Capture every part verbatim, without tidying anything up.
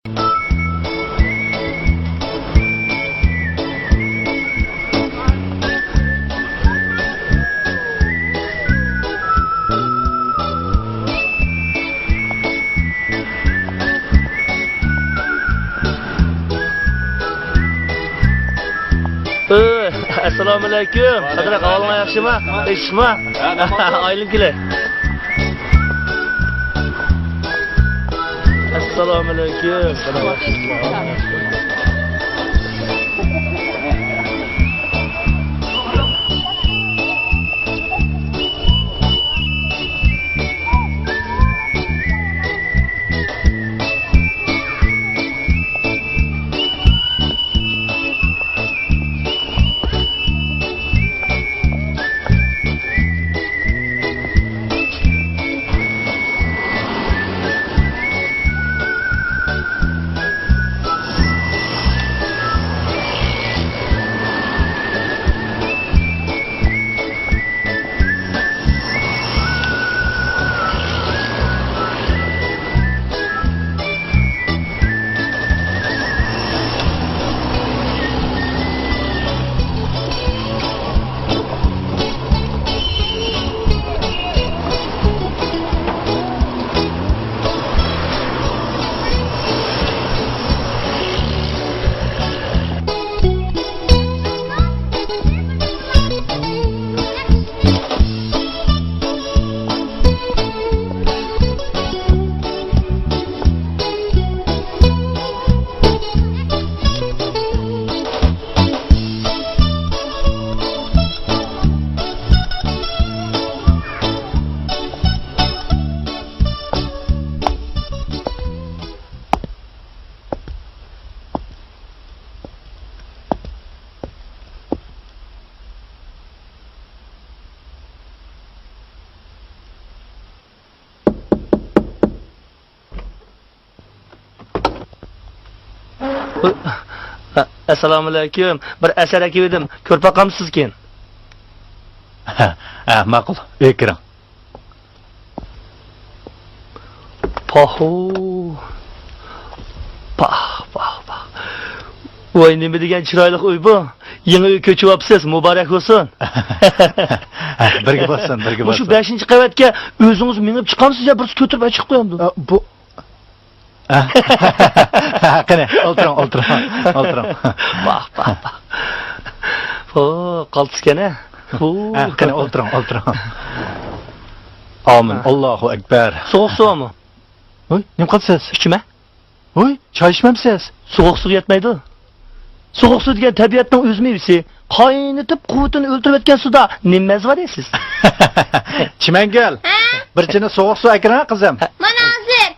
ئەسسالامۇئەلەيكۇم. قادىر ئاكا، ئەھۋالىڭلار ياخشىمۇ؟ ئىشىقمۇ؟ ئايلىنىپ كېلەي. ئەسسالامۇئەلەيكۇم. ئەسسالامۇئەلەيكۇم. بىر ئەسەر ئەكىۋىدىم. كۆرۈپ باقامسىزكىن؟ ھە، ھە، ماقۇل. ئۆيگە كىرىڭ. پاھۇ. پاھ، پاھ، پاھ. ۋاي، نېمە دېگەن چىرايلىق ئۆي بۇ. يېڭى ئۆي كۆچۈۋاپسىز، مۇبارەك بولسۇن. بىرگە بولسۇن، بىرگە بولسۇن. مۇشۇ بەشىنچى قەۋەتكە ئۆزىڭىز مېڭىپ چىقامسىز يا بىرسى كۆتۈرۈپ ئەكىپ قويامدۇ؟ ئە، بۇ، قېنى، ئولتۇرۇڭ، ئولتۇرۇڭ، ئولتۇرۇڭ. ۋاھ، ۋاھ، ۋاھ. ھو، قالتىسكەن ھە. ھە، قېنى، ئولتۇرۇڭ، ئولتۇرۇڭ. ئامىن. ئاللاھۇ ئەكبەر. سوغۇق سۇ بارمۇ؟ ھوي، نېمە قىلىسىز؟ ئىچىمە. ھوي، چاي ئىچمەمسىز؟ سوغۇق سۇ يەتمەيدۇ. سوغۇق سۇ دېگەن تەبىئەتنىڭ ئۆز مېۋىسى. قاينىتىپ، قۇۋۋىتىنى ئۆلتۈرۈۋەتكەن سۇدا نېمە مەززە بار دەيسىز؟ چىمەنگۈل، بىر چىنە سوغۇق سۇ ئەكىرىڭە، قىزىم. مانا ھازىر.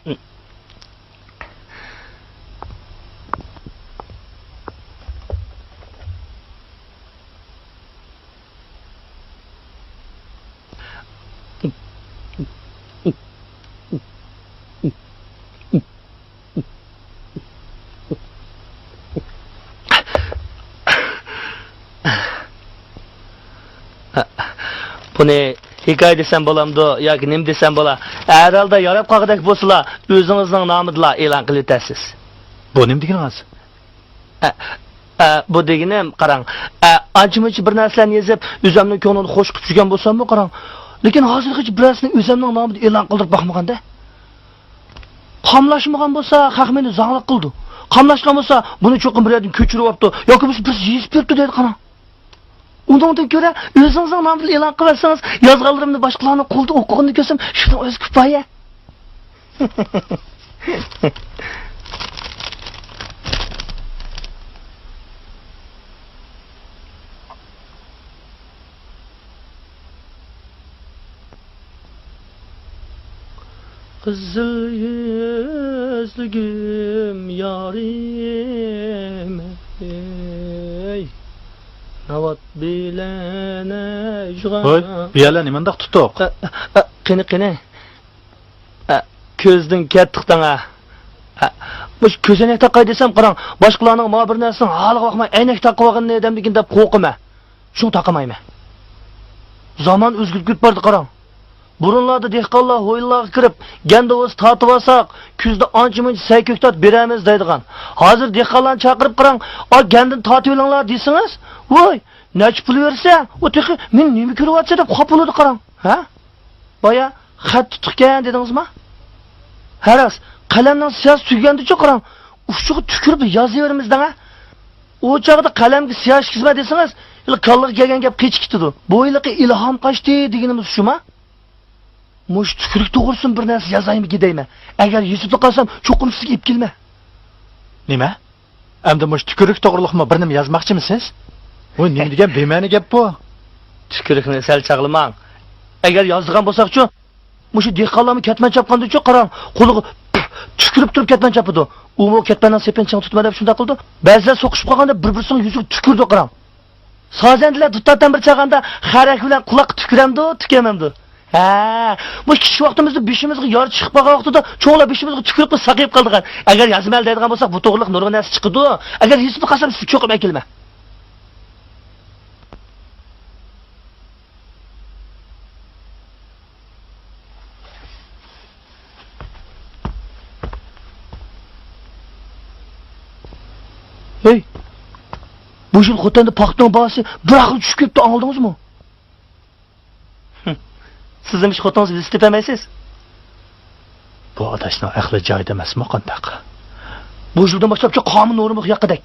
بۇنى ھېكايە دېسەم بولامدۇ ياكى نېمە دېسەم بولا؟ ھەر ھالدا ياراپ قالغۇدەك بولسىلا، ئۆزىڭىزنىڭ نامىدىلا ئېلان قىلىۋېتەرسىز. بۇ نېمە دېگىنىڭىز؟ ئە، ئە، بۇ دېگىنىم، قاراڭ، ئە، ئانچە-مۇنچە بىر نەرسىلەرنى يېزىپ، ئۆزۈمنىڭ كۆڭلىنى خۇش قىلىپ يۈرگەن بولساممۇ، قاراڭ، لېكىن ھازىرغىچە بىر نەرسىنى ئۆزۈمنىڭ نامىدا ئېلان قىلدۇرۇپ باقمىغاندا. قاملاشمىغان بولسا، خەق مېنى زاڭلىق قىلىدۇ. قاملاشقان بولسا، بۇنى چوقۇم بىر يەردىن كۆچۈرۈۋاپتۇ ياكى بولمىسا بىرسى يېزىپ بېرىپتۇ دەيدۇ، قاراڭ. ئۇنىڭدىن كۆرە، ئۆزىڭىزنىڭ نامىدىن ئېلان قىلىۋەتسىڭىز، يازغانلىرىمنى باشقىلارنىڭ قولىدا ئوقۇغىنىنى كۆرسەم، شۇنىڭ ئۆزى كۇپايە. قىزىل يۈزلۈگۈم يارىم، ئەي، ناۋات بىلەن ئەجغا. ھوي، بۇ يەرلەر نېمانداق تۇتۇق؟ ئە، ئە، ئە، قېنى، قېنى. ئە، كۆزدىن كەتتۇق دەڭ، ئە. ئە، مۇشۇ كۆزەينەك تاقاي دېسەم، قاراڭ، باشقىلارنىڭ مانا بىر نەرسىنىڭ ھالىغا باقماي ئەينەك تاقىۋالغىنىنى دەمدىكىن دەپ قورقىمەن. شۇڭا تاقىمايمەن. زامان ئۆزگىرىپ كېتىپ بارىدۇ، قاراڭ. بۇرۇنلاردا دېھقانلار ھويلىلارغا كىرىپ، گەندە بولسا تارتىۋالساق، كۈزدە ئانچە-مۇنچە سەي-كۆكتات بېرەمىز دەيدىغان. ھازىر دېھقانلارنى چاقىرىپ قاراڭ، «ئا، گەندىنى تارتىۋېلىڭلار» دېسىڭىز، «ۋاي، نەچچە پۇل بېرىسەن؟ ئۇ تېخى مېنى نېمە كۆرۈۋاتسا» دەپ خاپا بولىدۇ قاراڭ. ھە؟ بايا خەت تۇتۇقكەن دېدىڭىزما؟ ھە راست، قەلەمنىڭ سىياسى تۈگىگەندىچۇ قاراڭ، ئۇچىغا تۈكۈرۈپ يازىۋېرىمىز دەڭە. ئۇ چاغدا قەلەمگە سىيا ئىشلىتىمەن دېسىڭىز، ھېلى كاللىغا كەلگەن گەپ قېچىپ كېتىدۇ. بۇ ھېلىقى ئىلھام قاچتى دېگىنىمىز شۇما؟ مۇشۇ تۈكۈرۈك توغرىسىدىن بىر نەرسە يازايمىكىن دەيمەن. ئەگەر يېزىپلا قالسام، چوقۇم سىزگە ئېلىپ كېلىمەن. نېمە؟ ئەمدى مۇشۇ تۈكۈرۈك توغرىلىقمۇ بىر نېمە يازماقچىمۇ سىز؟ ۋۇ نېمە دېگەن بىمەنە گەپ بۇ؟ تۈكۈرۈكنى سەل چاغلىماڭ. ئەگەر يازىدىغان بولساقچۇ، مۇشۇ دېھقانلارمۇ كەتمەن چاپقاندىچۇ قاراڭ، قولىغا تۈكۈرۈپ تۇرۇپ كەتمەن چاپىدۇ. ئۇمۇ كەتمەننىڭ سېپىنى چىڭ تۇتىمەن دەپ شۇنداق قىلىدۇ. بەزىلەر سوقۇشۇپ قالغاندا بىر-بىرسىنىڭ يۈزىگە تۈكۈرىدۇ قاراڭ. سازەندىلەر دۇتار تەمبۇر چالغاندا خەرەك بىلەن قۇلاققا تۈكۈرەمدۇ، تۈكۈرمەمدۇ؟ ھە، بۇ كىچىك ۋاقتىمىزدا بېشىمىزغا يارا چىقىپ قالغان ۋاقتىدا چوڭلار بېشىمىزغا تۈكۈرۈپلا ساقىيىپ قالىدىغان. ئەگەر يازىمەن دەيدىغان بولساق، بۇ توغرىلىق نۇرغۇن نەرسە چىقىدۇ. ئەگەر يېزىپلا قالسام، سىزگە چوقۇم ئەكېلىمەن. ھەي، بۇ يىل خوتەندە پاختىنىڭ باھاسى بىر ئاخىر چۈشۈپ كېتىپتۇ، ئاڭلىدىڭىزمۇ؟ سىزمۇ ئىش خوتۇنىڭىزنى بىلسە تېپەلمەيسىز؟ بۇ ئاداشنىڭ ئەقلى جايىدا ئەمەسمۇ قانداق؟ بۇ يىلدىن باشلاپچۇ قانۇن نورمىغا ياققىدەك.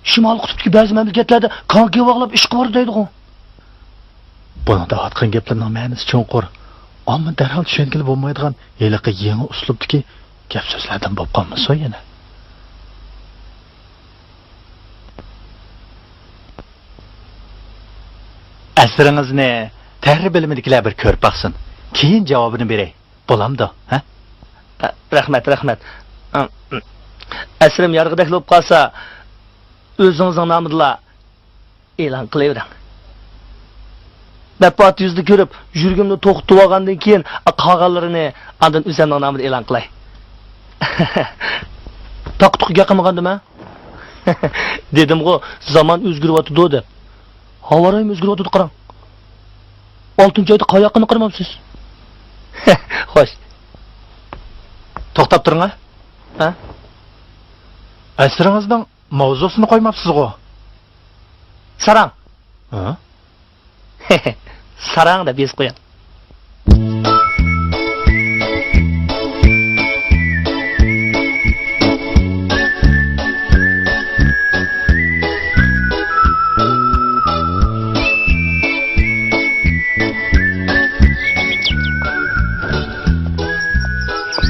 شىمالىي قۇتۇپتىكى بەزى مەملىكەتلەردە كانكى باغلاپ ئىشقا بارىدۇ دەيدىغۇ. بۇنىڭ دەۋاتقان گەپلىرىنىڭ مەنىسى چوڭقۇر، ئامما دەرھال چۈشەنگىلى بولمايدىغان ھېلىقى يېڭى ئۇسلۇبتىكى گەپ سۆزلەردىن بولۇپ قالمىسۇن يەنە. ئەسىرىڭىزنى تەھرىر بۆلۈمىدىكىلەر بىر كۆرۈپ باقسۇن. كېيىن جاۋابىنى بېرەي. بولامدۇ، ھە؟ رەھمەت، رەھمەت. ئەسىرىم يارىغۇدەكلا بولۇپ قالسا، ئۆزىڭىزنىڭ نامىدىلا ئېلان قىلىۋېرىڭ. مەتبۇئات يۈزىدە كۆرۈپ، يۈرىكىمنى توختىتىۋالغاندىن كېيىن، قالغانلىرىنى ئاندىن ئۆزۈمنىڭ نامىدا ئېلان قىلاي. تاقا-تۇقا گەپ قىلمىغاندىم، ھە؟ دېدىمغۇ، زامان ئۆزگىرىۋاتىدۇ دەپ. ھاۋا رايىمۇ ئۆزگىرىۋاتىدۇ، قاراڭ. ئالتىنچى ئايدا قار ياغقىنىنى قارىمامسىز؟ خوش. توختاپ تۇرۇڭ، ھە؟ ھە؟ ئەسىرىڭىزنىڭ ماۋزۇسىنى قويماپسىزغۇ؟ ساراڭ. ھە؟ ساراڭ دەپ يېزىپ قويۇڭ.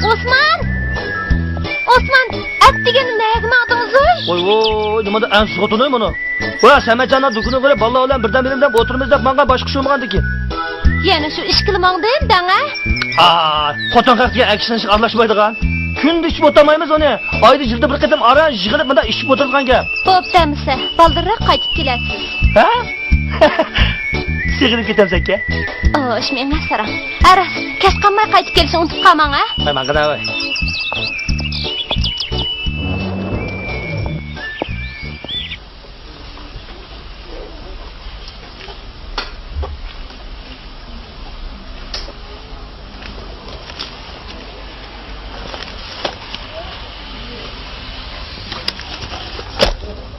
ئوسمان! ئوسمان، ئەتىگەن نەگە ماڭدىڭىزۇي؟ ۋوي، ۋوي، نېمانداق ئەنسىز خوتۇنۇي مۇنۇ؟ ۋە، سەمەتجاننىڭ دۇكىنىغا بېرىپ، بالىلار بىلەن بىردەم بېرىمدەپ ئولتۇرىمىز دەپ ماڭغان، باشقا ئىش بولمىغاندىكىن. يەنە شۇ ئىشكىلا ماڭدىم دەڭە. ئا، خوتۇن خەقتىكى ئەكشىنىشىغا ئارىلاشمايدىغان. كۈندە ئىچىپ ئولتۇرمايمىز ئۇنى. ئايدا، يىلدا بىر قېتىم ئاران يىغىلىپ مۇنداق ئىچىپ ئولتۇرىدىغان گەپ. بوپتۇ ئەمىسە، بالدۇرراق قايتىپ كېلەرسىز. ھە؟ سېغىنىپ كېتەمسەنكەن؟ ئو، ئىش مېڭە ساراڭ. ھە راست، كەچ قالماي قايتىپ كېلىشنى ئۇنتۇپ قالماڭ ھە. ۋاي ماڭغىنا ۋاي.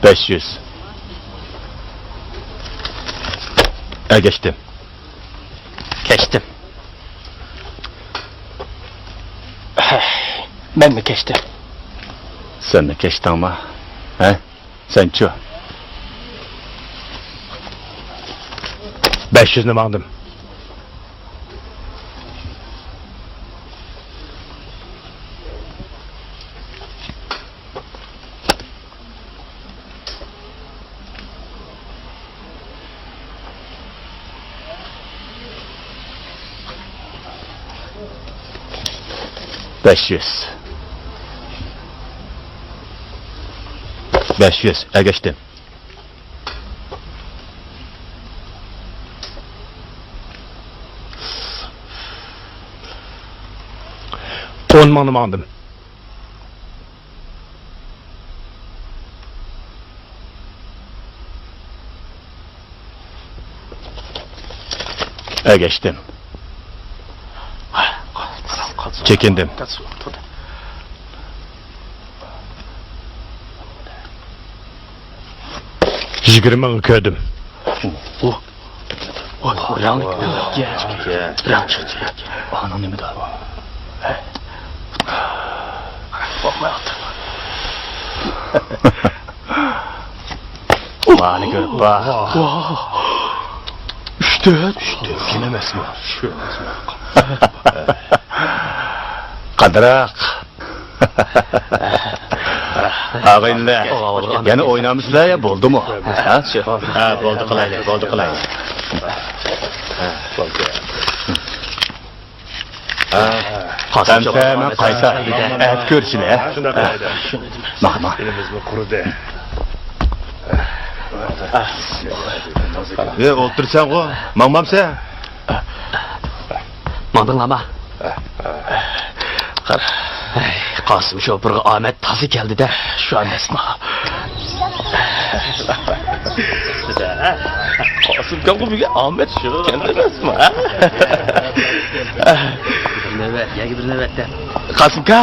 بەش يۈز. ئەگەشتىم. كەچتىم. مەنمۇ كەچتىم. سەنمۇ كەچتىڭما؟ ھە؟ سەنچۇ؟ بەش يۈزنى ماڭدىم. بەش يۈز. بەش يۈز، ئەگەشتىم. ئون مىڭنى ماڭدىم. ئەگەشتىم. چېكىندىم. يىگىرمە مىڭ كۆردۈم. ۋاي، رەڭ، رەڭ چىقتى. ئانىڭ نېمىدۇ؟ قورقماي ئاتىرىڭ. مانى كۆرۈپ باق. ئۈچ تۆت. ئۈچ تۆت. كىم ئەمەسمۇ؟ قادىراق. ئاغىنىلەر، يەنە ئوينامسىلەر يا بولدىمۇ؟ ھە؟ ھە، بولدى قىلايلى، بولدى قىلايلى. ھە، بولدى. ھە، قاسىمجان، مەن قايتا. ئەتە كۆرۈشىلى، ھە؟ شۇنداق قىلايلى. ماڭ، ماڭ. ئېلىمىزمۇ قۇرۇدى. ئە، ئولتۇرسەنغۇ، ماڭمامسەن؟ ماڭدىڭلارما؟ قارا. ئەي، قاسىم شوپۇرغا ئامەت تازا كەلدى-دە. شۇ ئەمەسمۇ؟ قاسىمكامغا بۈگۈن ئامەت شۇ كەلدى ئەمەسمۇ، ھە؟ بىر نۆۋەت، يەنە بىر نۆۋەتتە. قاسىمكا،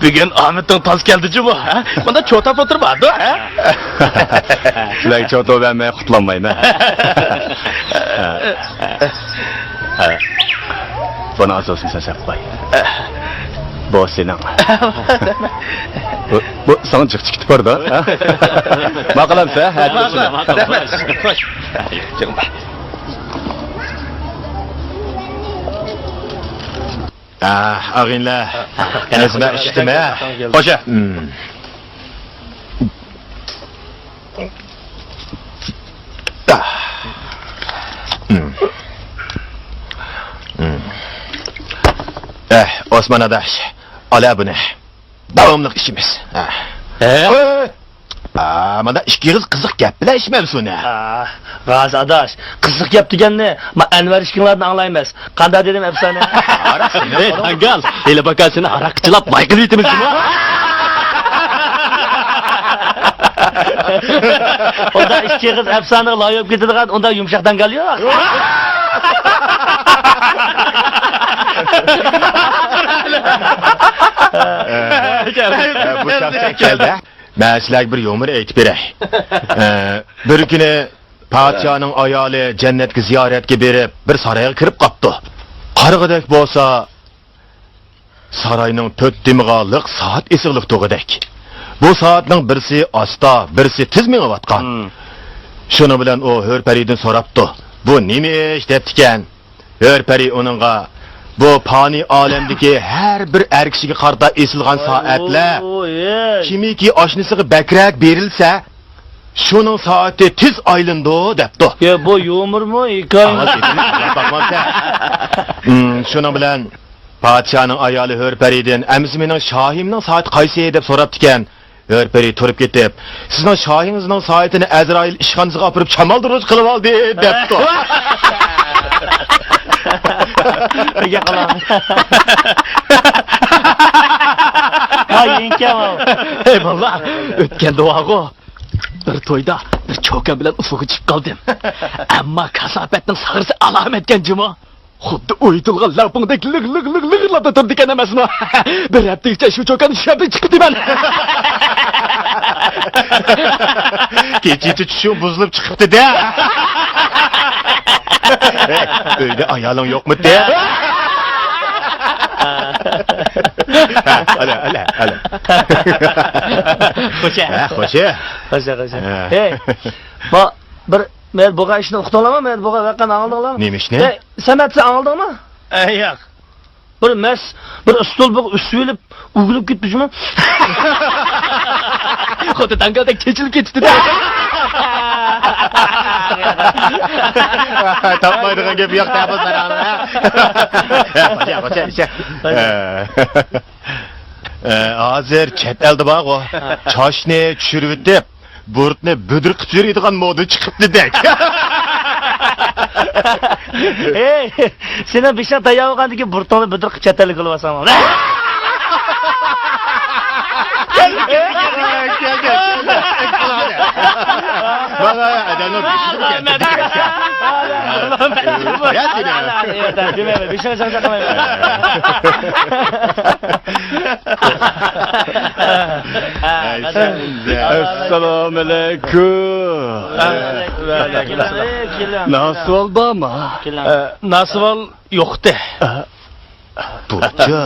بۈگۈن ئامەتنىڭ تازا كەلدى جۇمۇ، ھە؟ مۇندا چوتاپ ئولتۇرمامدۇ، ھە؟ سىلەرگە چوتاپ بەرمەي قۇتۇلالمايمەن. ھە. بۇنى ئاساسىنى سەن سەپ قوي. بۇ سېنىڭ. بۇ، بۇ ساڭا جىق چىقىپ باردا، ھە؟ ماقۇلامسەن، ھە؟ ماقۇل، ماقۇل. ئاغىنىلەر، ئەزمە ئىشتىمە. خوشە. ئەھ، ئوسمان ئاداش، ئالا بۇنى. داۋاملىق ئىچىمىز. ئەھ. ئە؟ ئا، مانا ئىككى ئېغىز قىزىق گەپ بىلەن ئىچمەمسۇن ھە. ئا، غازى ئاداش، قىزىق گەپ دېگەننى ما ئەنۋەر ئىككىڭلاردىن ئاڭلايمىز. قانداق دېدىم ئەپسانە؟ ئەي داڭگال، ھېلى باكا سېنى ھاراققا چىلاپ لايقىنى ئېيتىمىزمۇ؟ ئۇنداق ئىككى ئېغىز ئەپسانىغا لايىق بولۇپ كېتىدىغان ئۇنداق يۇمشاق داڭگال يوق. ئە، بۇ شەخس كەلدى. مەن سىلەرگە بىر يۇمۇر ئېيتىپ بېرەي. ئە، بىر كۈنى پادىشاھنىڭ ئايالى جەننەتكە زىيارەتكە بېرىپ، بىر سارايغا كىرىپ قاپتۇ. قارىغۇدەك بولسا، ساراينىڭ تۆت تېمىغا لىق سائەت ئېسىقلىق تۇرغۇدەك. بۇ سائەتنىڭ بىرسى ئاستا، بىرسى تېز مېڭىۋاتقان. شۇنىڭ بىلەن ئۇ ھۆر پەرىدىن سوراپتۇ، «بۇ نېمە ئىش؟» دەپتىكەن. ھۆر پەرى ئۇنىڭغا، «بۇ پانىي ئالەمدىكى ھەر بىر ئەر كىشىگە قارىتا ئېسىلغان سائەتلەر، كىمكى ئاشنىسىغا بەكرەك بېرىلسە، شۇنىڭ سائىتى تېز ئايلىنىدۇ» دەپتۇ. يا، بۇ يۇمۇرمۇ، ھېكايىمۇ؟ ئاڭلاپ باقمامسەن. شۇنىڭ بىلەن پادىشاھنىڭ ئايالى ھۆر پەرىدىن، «ئەمىسە مېنىڭ شاھىمنىڭ سائىتى قايسى؟» دەپ سوراپتىكەن. ھۆر پەرى تۇرۇپ كېتىپ، «سىزنىڭ شاھىڭىزنىڭ سائىتىنى ئەزرائىل ئىشخانىسىغا ئاپىرىپ شامالدۇرغۇچ قىلىۋالدى» دەپتۇ. ھەي بالىلار، ئۆتكەن دۇئاغۇ. بىر تويدا بىر چوكان بىلەن ئۇسسۇلغا چىقىپ قالدىم. ئەمما كاساپەتنىڭ ساغرىسى ئالامەتكەن جۇمۇ. خۇددى ئويۇتۇلغان لەڭپۇڭدەك لىغ، لىغ، لىغ، لىغىرلاپلا تۇرىدىكەن ئەمەسمۇ؟ بىر ھەپتىگىچە شۇ چوكاننى چۈشۈرۈپ چىقىپتىمەن. كېچىچە چۈشۈڭ بۇزۇلۇپ چىقىپتۇ-دە. ئۆيدە ئايالىڭ يوقمىدى؟ ھە، ئەلە، ئەلە، ئەلە. خوشە. ھە، خوشە. خوشە، خوشە. ھە. ھەي، با-، بىر مەيەر بولغان ئىشنى ئۇقتۇڭلارمۇ؟ مەيەر بولغان ۋەقەنى ئاڭلىدىڭلارمۇ؟ نېمە ئىشنى؟ ھەي، سەمەت، سەن ئاڭلىدىڭمۇ؟ ئەي، ياق. بىر مەس، بىر ئۇستۇل بىر ئۈسۈۋېلىپ ئۆگىلىپ كېتىپتۇ جۇمۇ. خۇددى داڭگالدەك چېچىلىپ كېتىپتۇ-دە. تاپمايدىغان گەپ يوق، تەبىر ساراڭ. ھازىر چەت ئەلدە بارغۇ، چاچنى چۈشۈرۈۋېتىپ، بۇرۇتنى بۈدرە قىلىپ يۈرىدىغان مودا چىقىپتۇ-دەك. ھەي، سېنىڭ بېشىڭ تەييار بولغاندىن كېيىن بۇرۇتۇڭنى بۈدرە قىلىپ چەت ئەلگە يوللىۋالساڭ. ئەسسالامۇ ئەلەيكۇم. ناسىۋال بارمۇ؟ ناسىۋال يوقتى. بوپتۇ.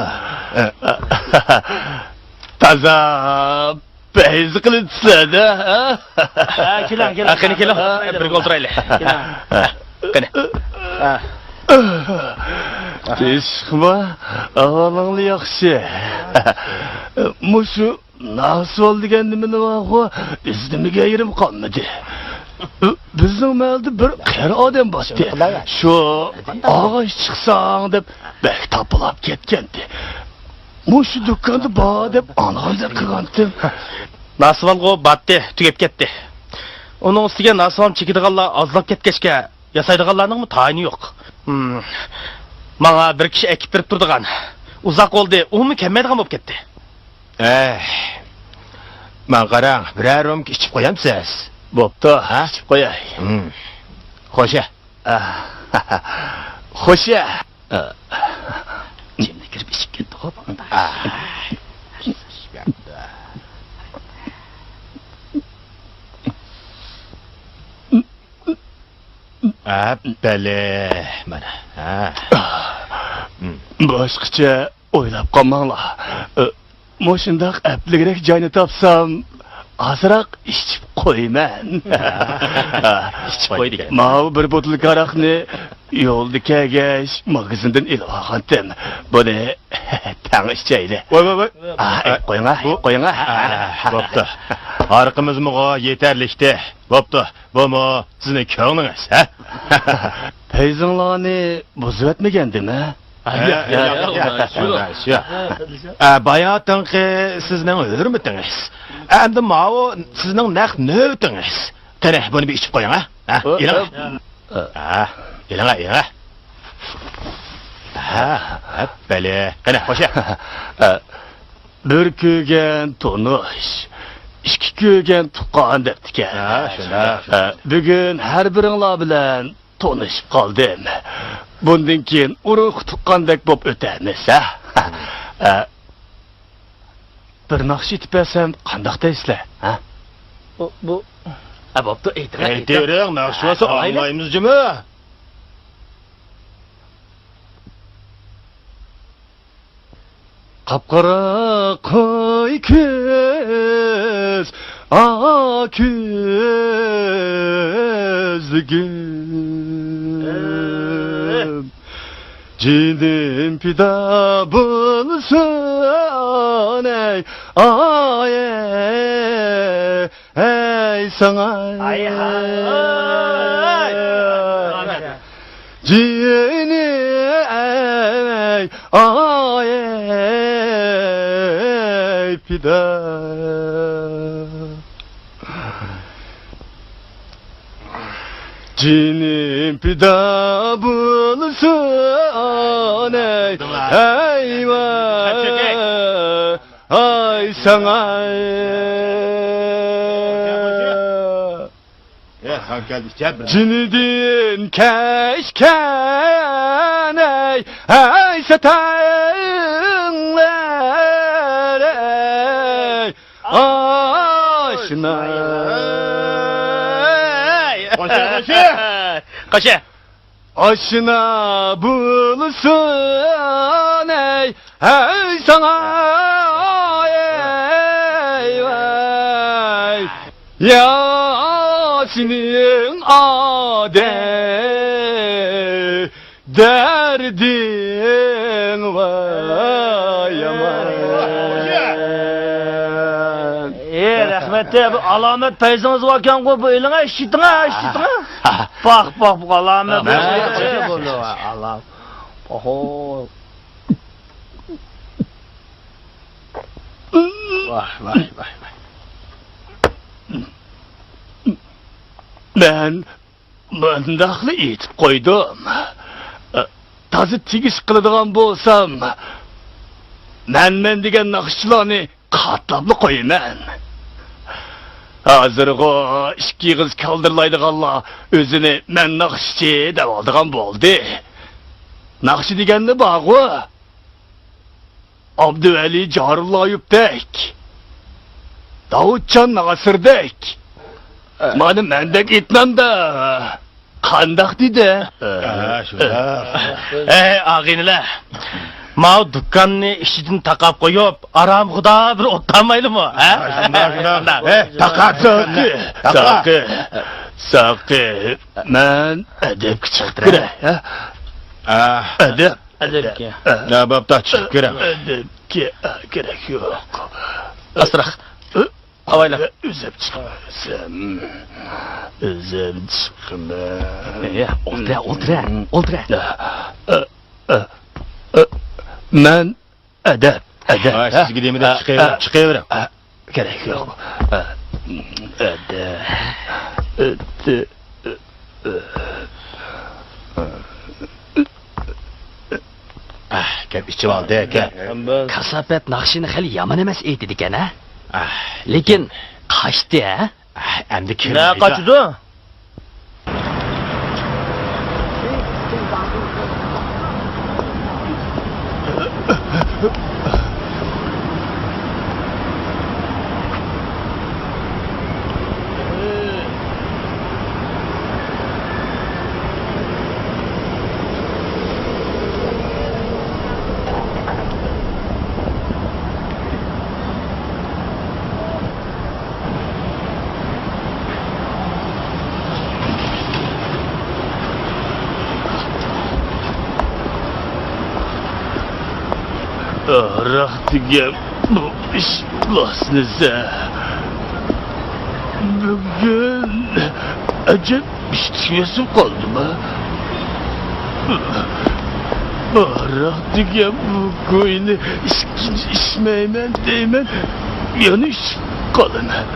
تازا پەيز قىلىپسىلەر-دە، ھە؟ ھە، كېلىڭ، كېلىڭ. ھە، قېنى، كېلىڭ. بىرگە ئولتۇرايلى. كېلىڭ. ھە، قېنى. ھە. تىنچلىقمۇ؟ ئەھۋالىڭلار ياخشى. مۇشۇ ناسىۋال دېگەن نېمىنى بارغۇ، ئىزدىمىگەن يېرىم قالمىدى. بىزنىڭ مەھەللىدە بىر قېرى ئادەم بارتتى. شۇ ئاغاچ چىقساڭ دەپ بەك تاپىلاپ كەتكەنتى. مۇشۇ دۇكاندا بار دەپ ئاڭلىغاندەك قىلغانتىم. ناسىۋالغۇ بارتتى، تۈگەپ كەتتى. ئۇنىڭ ئۈستىگە ناسىۋال چېكىدىغانلار ئازلاپ كەتكەچكە، ياسايدىغانلارنىڭمۇ تايىنى يوق. ھىم. ماڭا بىر كىشى ئەكىپ بېرىپ تۇرىدىغان. ئۇزاق بولدى، ئۇمۇ كەلمەيدىغان بولۇپ كەتتى. ئەي، ماڭا قاراڭ، بىرەر رومكا ئىچىپ قويامسىز؟ بوپتۇ، ھە؟ ئىچىپ قوياي. ھىم. خوشە. ئاھ، خوشە. ئىچىمدە كىرىپ ئىچىپ كەتتىغۇ بۇ ئۇنداق. ئاھ. ئەپ، بەلى، مانا. ھە. باشقىچە ئويلاپ قالماڭلار. مۇشۇنداق ئەپلىكرەك جاينى تاپسام، ئازراق ئىچىپ قويىمەن. ئىچىپ قوي دېگەن. ماۋۇ بىر بوتۇلكا ھاراقنى يولدا كەلگەچ ماگىزىندىن ئېلىپ ئالغانتىم. بۇنى تەڭ ئىچەيلى. ۋاي، ۋاي، ۋاي. ئا، ئە، قويۇڭا، بۇ قويۇڭا. ئا، بوپتۇ. ھاراقىمىزمۇغۇ يېتەرلىكتى. بوپتۇ. بۇمۇ سىزنىڭ كۆڭلىڭىز، ھە؟ پەيزىڭلارنى بۇزۇۋەتمىگەندىم، ھە؟ ياق، ياق، ياق، ياق. ئە، باياتىنقى سىزنىڭ ھۆرمىتىڭىز. ئەمدى ماۋۇ سىزنىڭ نەق نۆۋىتىڭىز. قېنى، بۇنى بىر ئىچىپ قويۇڭ، ھە؟ ھە، ئېلىڭ. ھە، ئېلىڭ، ئېلىڭ. ھە، ھە، بەلى. قېنى، خوشە. بىر كۆرگەن تونۇش، ئىككى كۆرگەن تۇغقان دەپتىكەن. ھە، شۇنداق. ھە، بۈگۈن ھەر بىرىڭلار بىلەن تونۇشۇپ قالدىم. بۇندىن كېيىن ئۇرۇق تۇغقاندەك بولۇپ ئۆتەرمىز، ھە؟ ھە. بىر ناخشا ئېيتىپ بەرسەم قانداق دەيسىلەر، ھە؟ بۇ، بۇ. ھە، بوپتۇ، ئېيتىڭ، ئېيتىڭ. ئېيتىۋېرىڭ، ناخشا بولسا ئاڭلايمىز جۇمۇ. قاپقارا قوي كۆز، ئاق كۆزلۈكۈم. جېنىم پىدا بولسۇن، ئەي، ئاي، ئەي، ئەي، ساڭا. ئاي، ھاي. جېنىم، ئەي، ئاي، ئەي، پىدا. جېنىم پىدا بولسۇن، ئەي، ئەي، ۋاي. ئاي، ساڭا. جېنىدىن كەچكەن، ئەي، ئەي، سەتەڭلەر، ئەي، ئاشنا. قوشە، قوشە. قوشە. ئاشنا بولسۇن، ئەي، ئەي، ساڭا، ئەي، ۋاي. يا سېنىڭ ئادەم دەردىڭ ۋاي يامان. ئى، رەھمەت، بۇ ئالامەت پەيزىڭىز باركەنغۇ، بۇ ئېلىڭە، ئىشىتىڭە، ئىشىتىڭە. پاخ، پاخ، بۇ ئالامەت. ئالام. ئوھو. ۋاھ، ۋاھ، ۋاھ، ۋاھ. مەن مۇنداقلا ئېيتىپ قويدۇم. تازا تېگىش قىلىدىغان بولسام، مەنمەن دېگەن ناخشىچىلارنى قاتلاپلا قويىمەن. ھازىرغۇ ئىككى ئېغىز كالدىرلايدىغانلار ئۆزىنى مەن ناخشىچى دەۋالىدىغان بولدى. ناخشا دېگەنلا بارغۇ. ئابدۇۋەلى جارۇللايېۋدەك، داۋۇتجان ناسىردەك، مانا مەندەك ئېيتمامدا قانداق دېدى؟ ھە، شۇنداق. ئەي ئاغىنىلەر، ماۋۇ دۇكاننى ئىچىدىن تاقاپ قويۇپ، ئارامغا بىر ئولتۇرمايلىمۇ، ھە؟ شۇنداق، شۇنداق. ھە، تاقاپ. ساقى، تاقاپ. ساقى، ساقى، مەن ئەدەپكە چىقىپ كىرەي، ھە؟ ئەدەپ. ئەدەپكە. ھە، بوپتۇ، چىقىپ كىرىڭ. ئەدەپكە، ھە، كېرەك يوق. ئاستىراق. ئاۋايلا. ئۈزۈپ چىقىمەن. ئۈزۈپ چىقىمەن. ئە، ئولتۇرە، ئولتۇرە، ئولتۇرە. ئە، ئە، ئە، ئە، مەن ئەدەپ، ئەدەپ. ھە، سىزگە دېمىدى، چىقىۋېرىڭ، چىقىۋېرىڭ. ئە، كېرەك يوق. ئە، ئەدەپ. ئەدەپ. ئەھ، گەپ ئېچىۋالدى، ئاكا. كاساپەت ناخشىنى خېلى يامان ئەمەس ئېيتىدىكەن، ھە؟ ئاھ. لېكىن قاچتى، ھە؟ ئاھ، ئەمدى كىم نە قاچىدۇ؟ ھاراق دېگەن بۇ ئىش بولسىنىسە. بۈگۈن ئەجەب ئىشتىكى ئېسىپ قالدىما؟ ھاراق دېگەن بۇ كوينى ئىچ-، ئىچمەيمەن دەيمەن، يەنە ئىچىپ قالىمەن.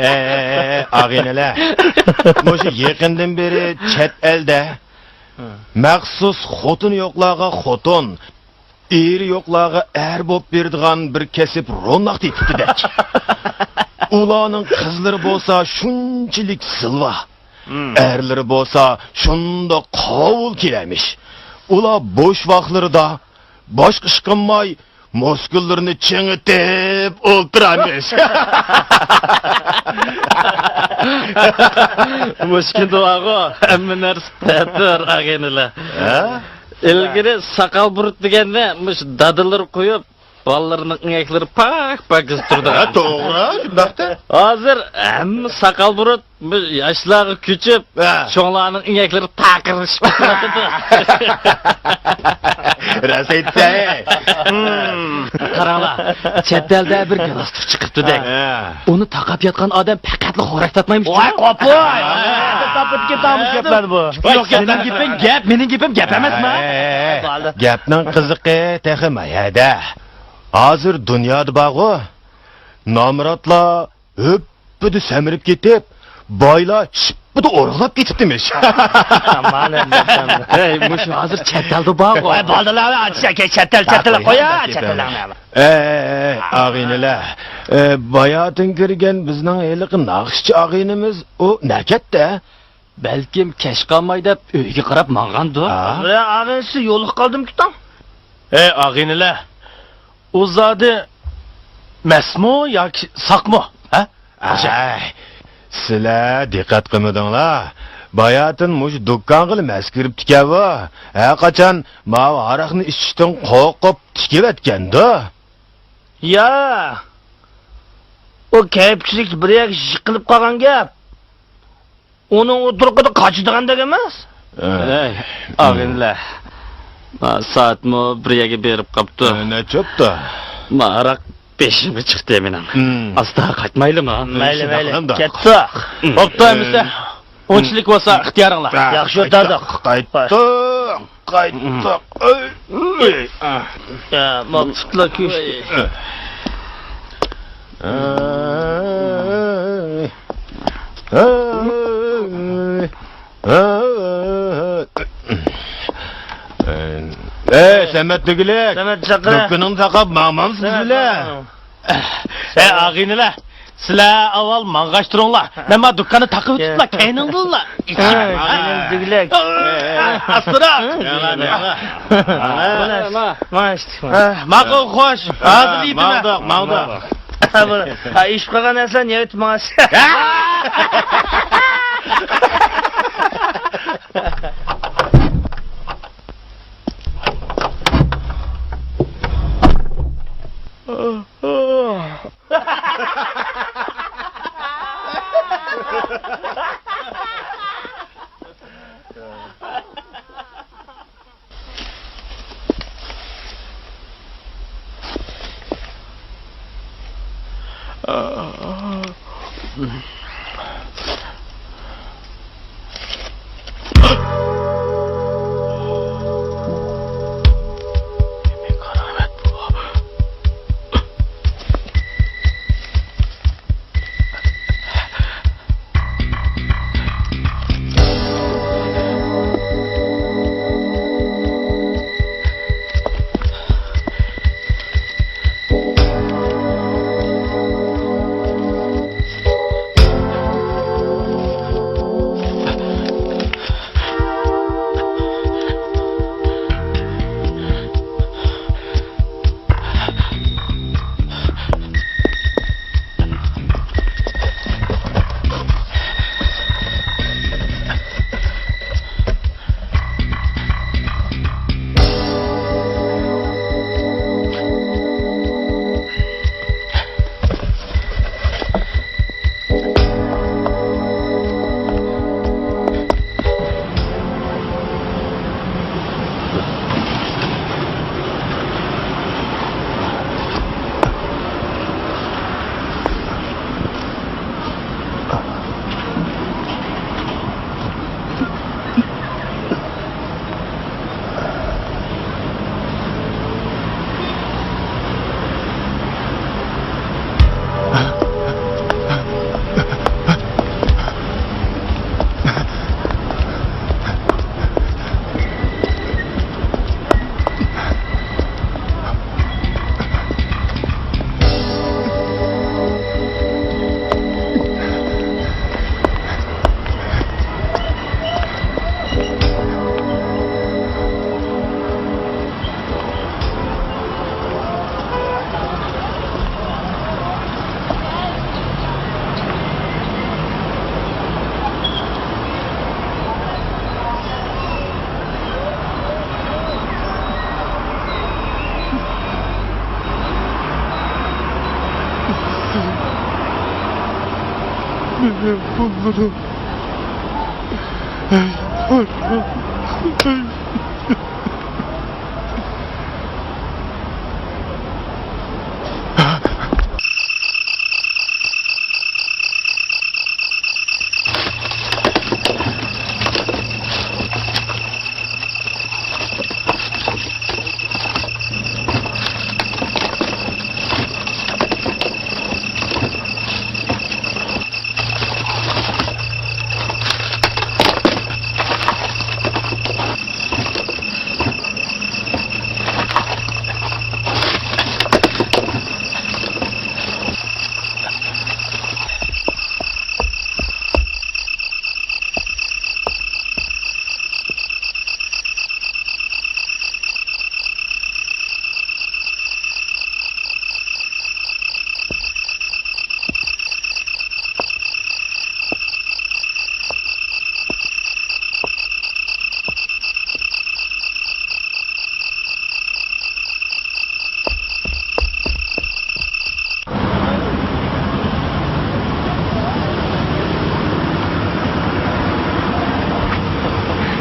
ئەي، ئاغىنىلەر، مۇشۇ يېقىندىن بېرى چەت ئەلدە مەخسۇس خوتۇنى يوقلارغا خوتۇن، ئېرى يوقلارغا ئەر بولۇپ بېرىدىغان بىر كەسىپ روناق تېپىپتىدەك. ئۇلارنىڭ قىزلىرى بولسا شۇنچىلىك زىلۋا، ئەرلىرى بولسا شۇنداق قاۋۇل كېلەرمىش. ئۇلار بوش ۋاقىتلىرىدا باشقا ئىش قىلماي، مۇسكۇللىرىنى چىڭىتىپ ئولتۇرامىش. مۇشۇ كۈندە بارغۇ، ھەممە نەرسە تەتۈر، ئاغىنىلەر. ھە؟ ئىلگىرى ساقال بۇرۇت دېگەننى مۇشۇ دادىلىرى قويۇپ، بالىلىرىنىڭ ئىڭەكلىرى پاك-پاكىز تۇرىدىغان. ھە، توغرا، شۇنداقتا. ھازىر ھەممە ساقال بۇرۇت بۇ ياشلارغا كۆچۈپ، ھە، چوڭلارنىڭ ئىڭەكلىرى تاقىرلىشىپ كېتىۋاتىدۇ. راست ئېيتتى. ھىم، قاراڭلار، چەت ئەلدە بىر گالاستۇك چىقىپتۇدەك. ھە. ئۇنى تاقاپ ياتقان ئادەم پەقەتلا خوراك تارتمايمىش. ۋاي، قوپۇي! تاپىدىكى تامۇش گەپلەر بۇ. يوق، مېنىڭ گېپىم گەپ، مېنىڭ گېپىم گەپ ئەمەسما؟ ھە، ھە، ھە. گەپنىڭ قىزىقى تېخى ما يەردە. ھازىر دۇنيادا بارغۇ، نامراتلار ھۈپپىدە سەمرىپ كېتىپ، بايلار شىپپىدە ئورۇقلاپ كېتىپتىمىش. ئەمدى. ھەي، مۇشۇ ھازىر چەت ئەلدە بارغۇ. ۋاي، بالىلار، چەت ئەل، چەت ئەل، قويا، چەت ئەل. ئەي، ئەي، ئەي، ئاغىنىلەر. ئە، باياتىن كىرگەن بىزنىڭ ھېلىقى ناخشىچى ئاغىنىمىز، ئۇ نەكەتتە؟ بەلكىم كەچ قالماي دەپ ئۆيگە قاراپ ماڭغاندۇ. ھە؟ ئاغىنىسى يولۇقۇپ قالدىمىكىن؟ ئەي، ئاغىنىلەر. ئۇ زادى مەستمۇ ياكى ساقمۇ؟ ھە؟ ئەي، سىلەر دىققەت قىلمىدىڭلار. باياتىن مۇشۇ دۇكانغىلا مەست كىرىپتىكەن بۇ. ھەر قاچان ماۋۇ ھاراقنى ئىچىشتىن قورقۇپ تىكىۋەتكەندۇ. يا، ئۇ كەيپچىلىك بىر يەرگە يىقىلىپ قالغان گەپ. ئۇنىڭ ئۇ تۇرقىدا قاچىدىغاندەك ئەمەس. ھە. ئەي، ئاغىنىلەر. ما سائەتمۇ بىر يەرگە بېرىپ قاپتۇ. ھە، نەچچە بوپتۇ؟ ما ھاراق بېشىمغا چىقتى مېنىڭ. ھىم. ئاستا قايتمايلىما؟ مەيلى، مەيلى. كەتتۇق. بوپتۇ ئەمىسە. ئۇنچىلىك بولسا ئىختىيارىڭلار. ياخشى ئولتۇردۇق. قايتتۇق. قايتتۇق. ئۆي. ئۆي. يا، ماقسۇتلا كۆشتى. ئۆي. ئۆي. ئۆي. ئەي، سەمەت دېگۈلۈك! سەمەت چاقىرە! دۇكىنىڭنى تاقاپ ماڭمامسىز بىلە؟ ئەي، ئاغىنىلەر! سىلەر ئاۋۋال ماڭغاچ تۇرۇڭلار. مەن ما دۇكاننى تاقىۋېتىپلا كەينىڭدىنلا ئىچىمەن. ئاغىنىم دېگۈلۈك. ئاستىراق! ماقۇل، خوش. ھازىر يېتىمەن. ماڭدۇق، ماڭدۇق. ھە، بۇ، ھە، ئىشىپ قالغان نەرسىلەرنى يەۋېتىپ ماڭىسىز.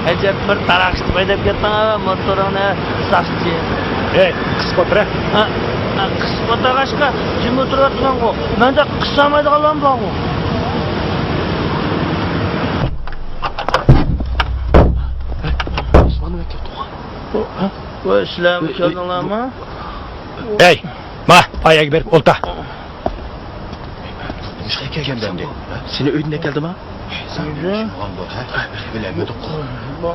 ئەجەب بىر تاراقشىتىپ ھەيدەپ كەتتىڭ ھە موتورۇڭنى، ساقچى. ھەي، قىسىپ ئولتۇر ھە. ھە، ھە، قىسىپ ئولتۇرغاچقا جىم ئولتۇرۇۋاتىمەنغۇ. مەندە قىسالمايدىغانلارمۇ بارغۇ. ۋاي، سىلەرمۇ كەلدىڭلارمۇ؟ ھەي، ما، ئاياغغا بېرىپ ئولتۇر. نېمىشقا كەلگەندە ئەمدى؟ سېنى ئۆيدىن ئەكەلدىما؟ ئۆيدىن؟ بىلەلمىدۇق. بۇ.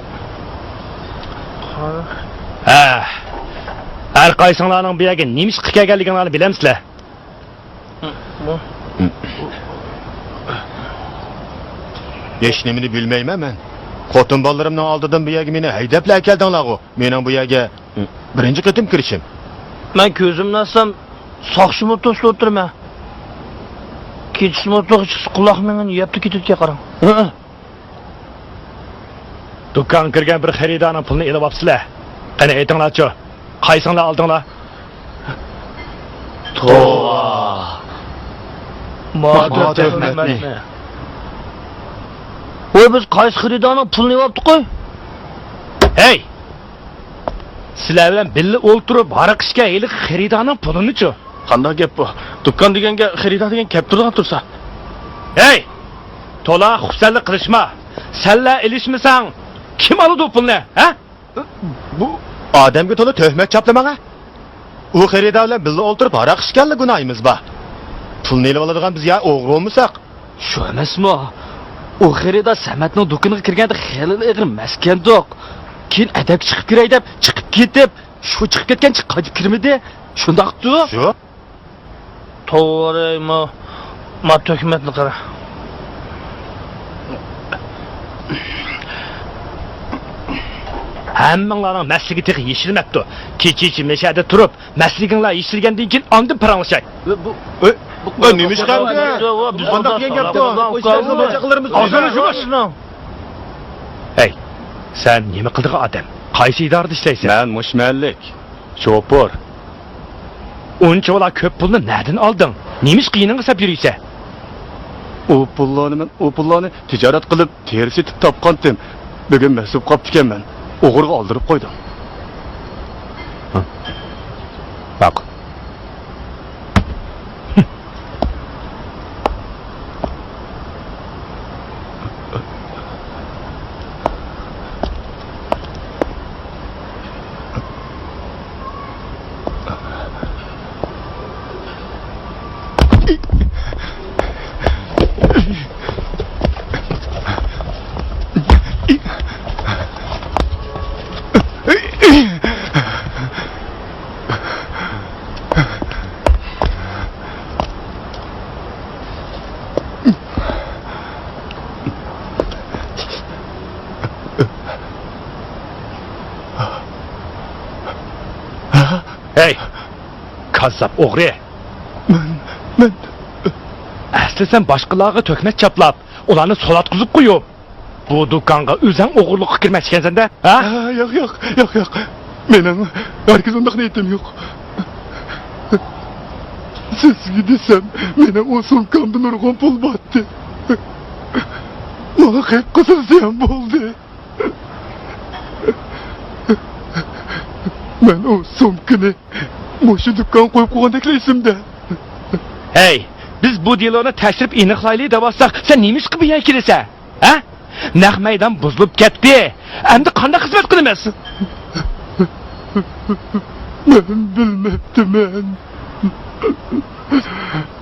ھە، ھەر قايسىڭلارنىڭ بۇ يەرگە نېمە ئىشقا كەلگەنلىكىڭلارنى بىلەمسىلەر؟ ھېچنېمىنى بىلمەيمەن مەن. خوتۇن بالىلىرىمنىڭ ئالدىدىن بۇ يەرگە مېنى ھەيدەپلا ئەكەلدىڭلارغۇ. مېنىڭ بۇ يەرگە بىرىنچى قېتىم كىرىشىم. مەن كۆزۈمنى ئاچسام، ساقچىمۇ توسۇپ ئولتۇرىمەن. كېچىسىمۇ توغرا چىقسا، قۇلاق مېڭىنى يەپلا كېتىدىكەن، قاراڭ. دۇكانغا كىرگەن بىر خېرىدارنىڭ پۇلىنى ئېلىۋاپسىلەر. قېنى، ئېيتىڭلارچۇ، قايسىڭلار ئالدىڭلار؟ توۋا! مانا تۆھمەتنى. ۋاي، بىز قايسى خېرىدارنىڭ پۇلىنى ئېلىۋاپتۇق؟ ھەي! سىلەر بىلەن بىللە ئولتۇرۇپ ھاراق ئىچكەن ھېلىقى خېرىدارنىڭ پۇلىنىچۇ؟ قانداق گەپ بۇ؟ دۇكان دېگەنگە خېرىدار دېگەن كەپ تۇرىدىغان تۇرسا. ھەي! تولا خۇپسەنلىك قىلىشما. سەنلا ئېلىشمىساڭ، كىم ئالىدۇ پۇلنى، ھە؟ بۇ ئادەمگە تولا تۆھمەت چاپلىماڭ، ھە؟ ئۇ خېرىدار بىلەن بىللە ئولتۇرۇپ ھاراق ئىچكەنلا گۇناھىمىز بار. پۇلنى ئېلىۋالىدىغان بىز يا ئوغرى بولمىساق. شۇ ئەمەسمۇ؟ ئۇ خېرىدار سەمەتنىڭ دۇكىنىغا كىرگەندە خېلىلا ئېغىر مەستكەندۇق. كېيىن ئەدەپكە چىقىپ كىرەي دەپ چىقىپ كېتىپ، شۇ چىقىپ كەتكەنچە قايتىپ كىرمىدى. شۇنداقتۇ؟ شۇ. توۋا، ما، ما تۆھمەتنى قارا. ھەممىڭلارنىڭ مەستلىكى تېخى يېشىلمەپتۇ. كېچىچە مەشەدە تۇرۇپ، مەستلىكىڭلار يېشىلگەندىن كېيىن ئاندىن پاراڭلىشاي. بۇ، بۇ، بۇ، بۇ نېمە ئىش قىلدى؟ بۇ، بۇ، بۇ، قانداق دېگەن گەپتۇ؟ بۇ، بۇ، بۇ، بۇ، بۇ، ئاغزىنى يۇمۇش! ھەي، سەن نېمە قىلىدىغان ئادەم؟ قايسى ئىدارىدە ئىشلەيسەن؟ مەن مۇشۇ مەھەللىك. شوپۇر. ئۇنچىۋالا كۆپ پۇلنى نەدىن ئالدىڭ؟ نېمىشقا يېنىڭغا سەپ يۈرۈيسەن؟ ئۇ پۇللارنى مەن، ئۇ پۇللارنى تىجارەت قىلىپ، تېرە سېتىپ تاپقانتىم. بۈگۈن مەس بولۇپ قاپتىكەنمەن. ئوغرىغا ئالدۇرۇپ قويدۇم. ھە. باق. ھەي، كاززاپ ئوغرى! مەن، مەن. ئەسلى سەن باشقىلارغا تۆھمەت چاپلاپ، ئۇلارنى سوراققا قويۇپ، بۇ دۇكانغا ئۆزۈڭ ئوغرىلىققا كىرمەكچىكەنسەن-دە، ھە؟ ھە، ياق، ياق، ياق، ياق. مېنىڭ ھەرگىز ئۇنداق نىيىتىم يوق. سىزگە دېسەم، مېنىڭ ئۇ سومكامدا نۇرغۇن پۇل بارتتى. ماڭا قېپقىزىل زىيان بولدى. مەن ئۇ سومكىنى مۇشۇ دۇكانغا قويۇپ قويغاندەكلا ئېسىمدە. ھەي، بىز بۇ دېلونى تەكشۈرۈپ ئېنىقلايلى دەۋاتساق، سەن نېمىشقا بۇ يەرگە كېلىسەن؟ ھە؟ نەق مەيدان بۇزۇلۇپ كەتتى. ئەمدى قانداق خىزمەت قىلىمىز؟ مەن بىلمەپتىمەن.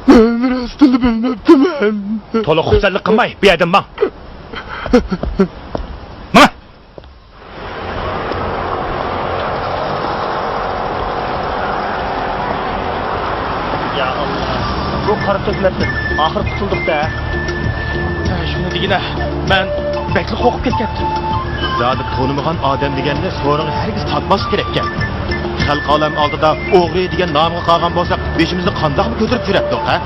مەن راستىنلا بىلمەپتىمەن. تولا خۇپسەنلىك قىلماي، بۇ يەردىن ماڭ. ماڭ! يا ئاللا، بۇ قارا تۆھمەتتىن ئاخىر قۇتۇلدۇق-دە. ھە، شۇنى دېگىنە، مەن بەكلا قورقۇپ كەتكەنتىم. زادى تونۇمىغان ئادەم دېگەننى سورۇنغا ھەرگىز تارتماسلىق كېرەككەن. خەلق ئالەم ئالدىدا ئوغرى دېگەن نامغا قالغان بولساق، بېشىمىزنى قانداقمۇ كۆتۈرۈپ يۈرەتتۇق، ھە؟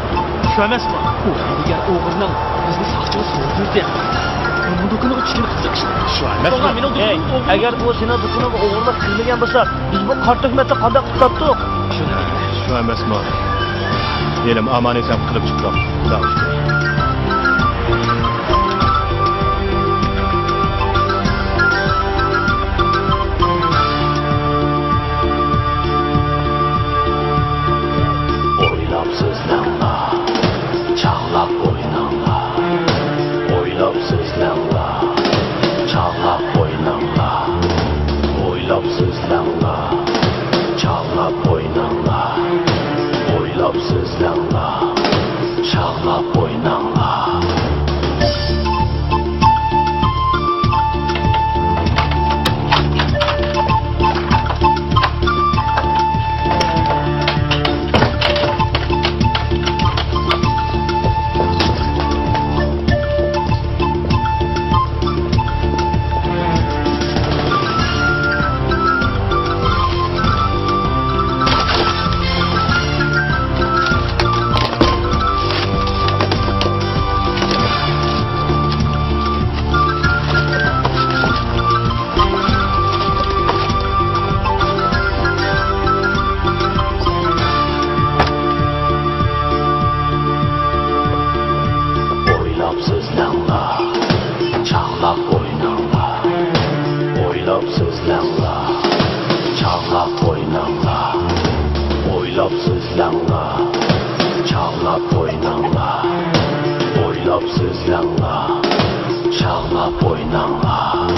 شۇ ئەمەسمۇ؟ ئۇ ھەيدىگەن ئوغرىنىڭ بىزنى ساقچىغا سوزدۇردى. ئۇنىڭ دۇكىنىغا چۈشكىنى قىزىق ئىش. شۇ ئەمەسمۇ؟ توغرا، مېنىڭ دۇكىنىمغا ئوغرىلىق كىرمىگەن بولسا، بىز بۇ قارا تۆھمەتتە قانداق قۇتۇلاتتۇق؟ شۇ ئەمەسمۇ؟ ھېلىمۇ ئامان-ئېسەن قۇتۇلۇپ چىقتۇق. خۇداغا شۈكۈر. ئويلاپ سۆزلەڭلار، چاغلاپ ئويناڭلار. ئويلاپ سۆزلەڭلار، چاغلاپ ئويناڭلار. ئويلاپ سۆزلەڭلار، چاغلاپ ئويناڭلار. ئويلاپ سۆزلەڭلار، چاغلاپ ئويناڭلار. سۆزلەڭلار، چاغلاپ ئويناڭلار. ئويلاپ سۆزلەڭلار، چاغلاپ ئويناڭلار. ئويلاپ سۆزلەڭلار، چاغلاپ ئويناڭلار.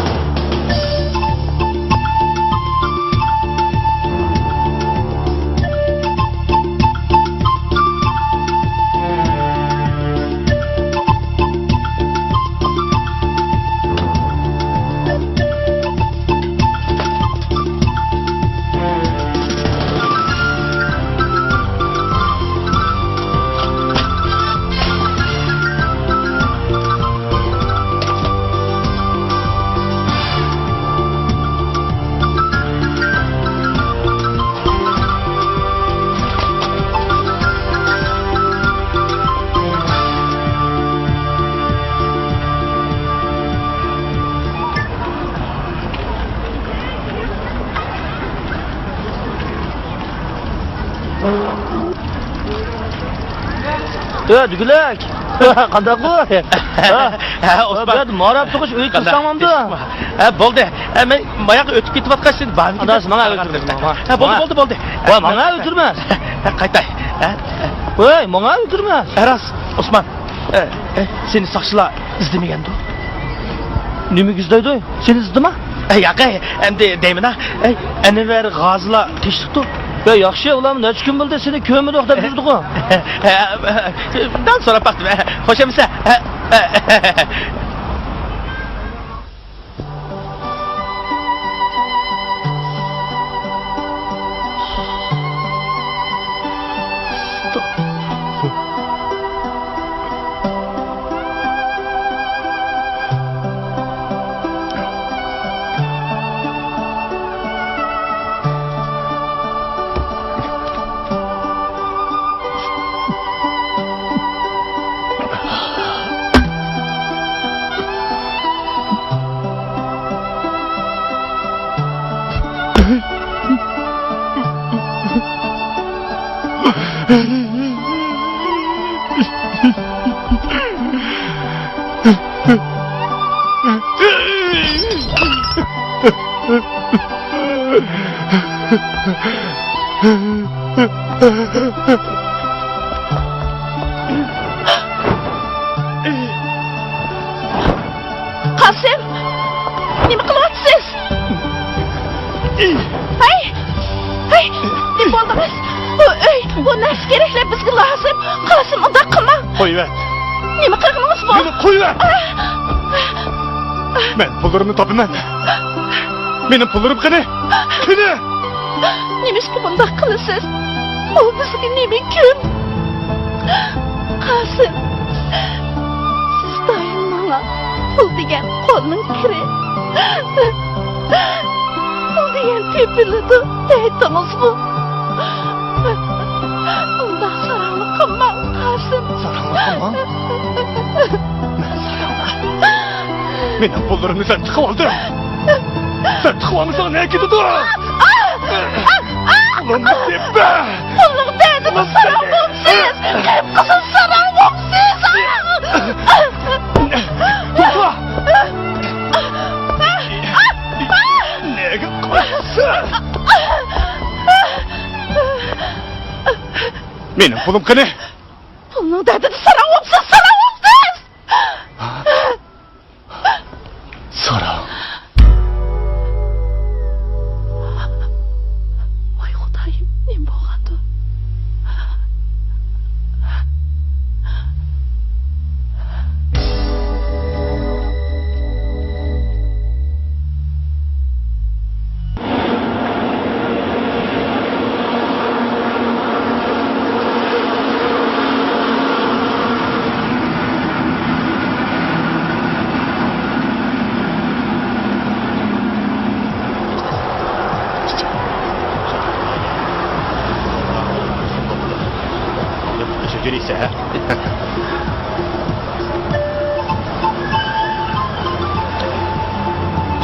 ئۆ، دۈگىلەك! قانداق بۇ؟ ھە، ئوسمان. بۇ يەردە ماراپ تۇغۇش ئۆيگە قانداق؟ كىرسەڭمامدۇ؟ ھە، بولدى. ھە، مەن باياقى ئۆتۈپ كېتىۋاتقاچ، سېنى بارمىكىن دەپ ئاداش، ماڭا ئۆتۈرمە، ماڭا. ھە، بولدى، ماڭا. بولدى، بولدى. ۋاي، ماڭا ئۆتۈرمە. ھە، قايتاي. ھە؟ ۋاي، ماڭا ئۆتۈرمە. ھە، راست، ئوسمان. ئە، ئە، سېنى ساقچىلار ئىزدىمىگەندۇ؟ نېمىگە ئىزدەيدۇ؟ سېنى ئىزدىدىما؟ ئە، ياق، ئەي، ئەمدى دەيمەن-ھە. ئەي، ئەنۋەر غازىلار تېشىلىپتۇ. يا، ياخشى، ئۇلارمۇ نەچچە كۈن بولدى، سېنى كۆرمىدۇق دەپ يۈردىغۇ. ئە، ئە، دەل سوراپ باقتىم. ئە، خوش ئەمىسە. ئە، ئە. قاسىم، نېمە قىلىۋاتىسىز؟ ھەي! ھەي! نېمە بولدىڭىز؟ بۇ ئۆي، بۇ نەرسە كېرەكلەر بىزگە لازىم. قاسىم، ئۇنداق قىلماڭ. قويۇۋەت. نېمە قىلغىنىڭىز بۇ؟ مېنى قويۇۋەت. مەن پۇللىرىمنى تاپىمەن. مېنىڭ پۇللىرىم قېنى؟ قېنى؟ نېمىشقا بۇنداق قىلىسىز؟ ئۇ بىزگە نېمە كۈن؟ قاسىم، سىز دائىم ماڭا پۇل دېگەن قولنىڭ كىرى، پۇل دېگەن تېپىلىدۇ دەيتتىڭىزغۇ؟ ئۇنداق ساراڭلىق قىلماڭ، قاسىم. ساراڭلىق قىلماڭ؟ مەن ساراڭلىق؟ مېنىڭ پۇللىرىمنى سەن چىقىۋالدىڭ. سەن چىقىۋالمىساڭ نەگە كېتىدۇ؟ پۇلۇمنى تېپە! پۇلنىڭ دەردىدە ساراڭ بوپسىز! قىپقىزىل ساراڭ بوپسىز! توختا! نەگە قاچىسەن؟ مېنىڭ پۇلۇم قېنى؟ پۇلنىڭ دەردىدە ساراڭ بوپسىز، ساراڭ بوپسىز! ساراڭ. ۋاي خۇدايىم، نېمە بولغاندۇ؟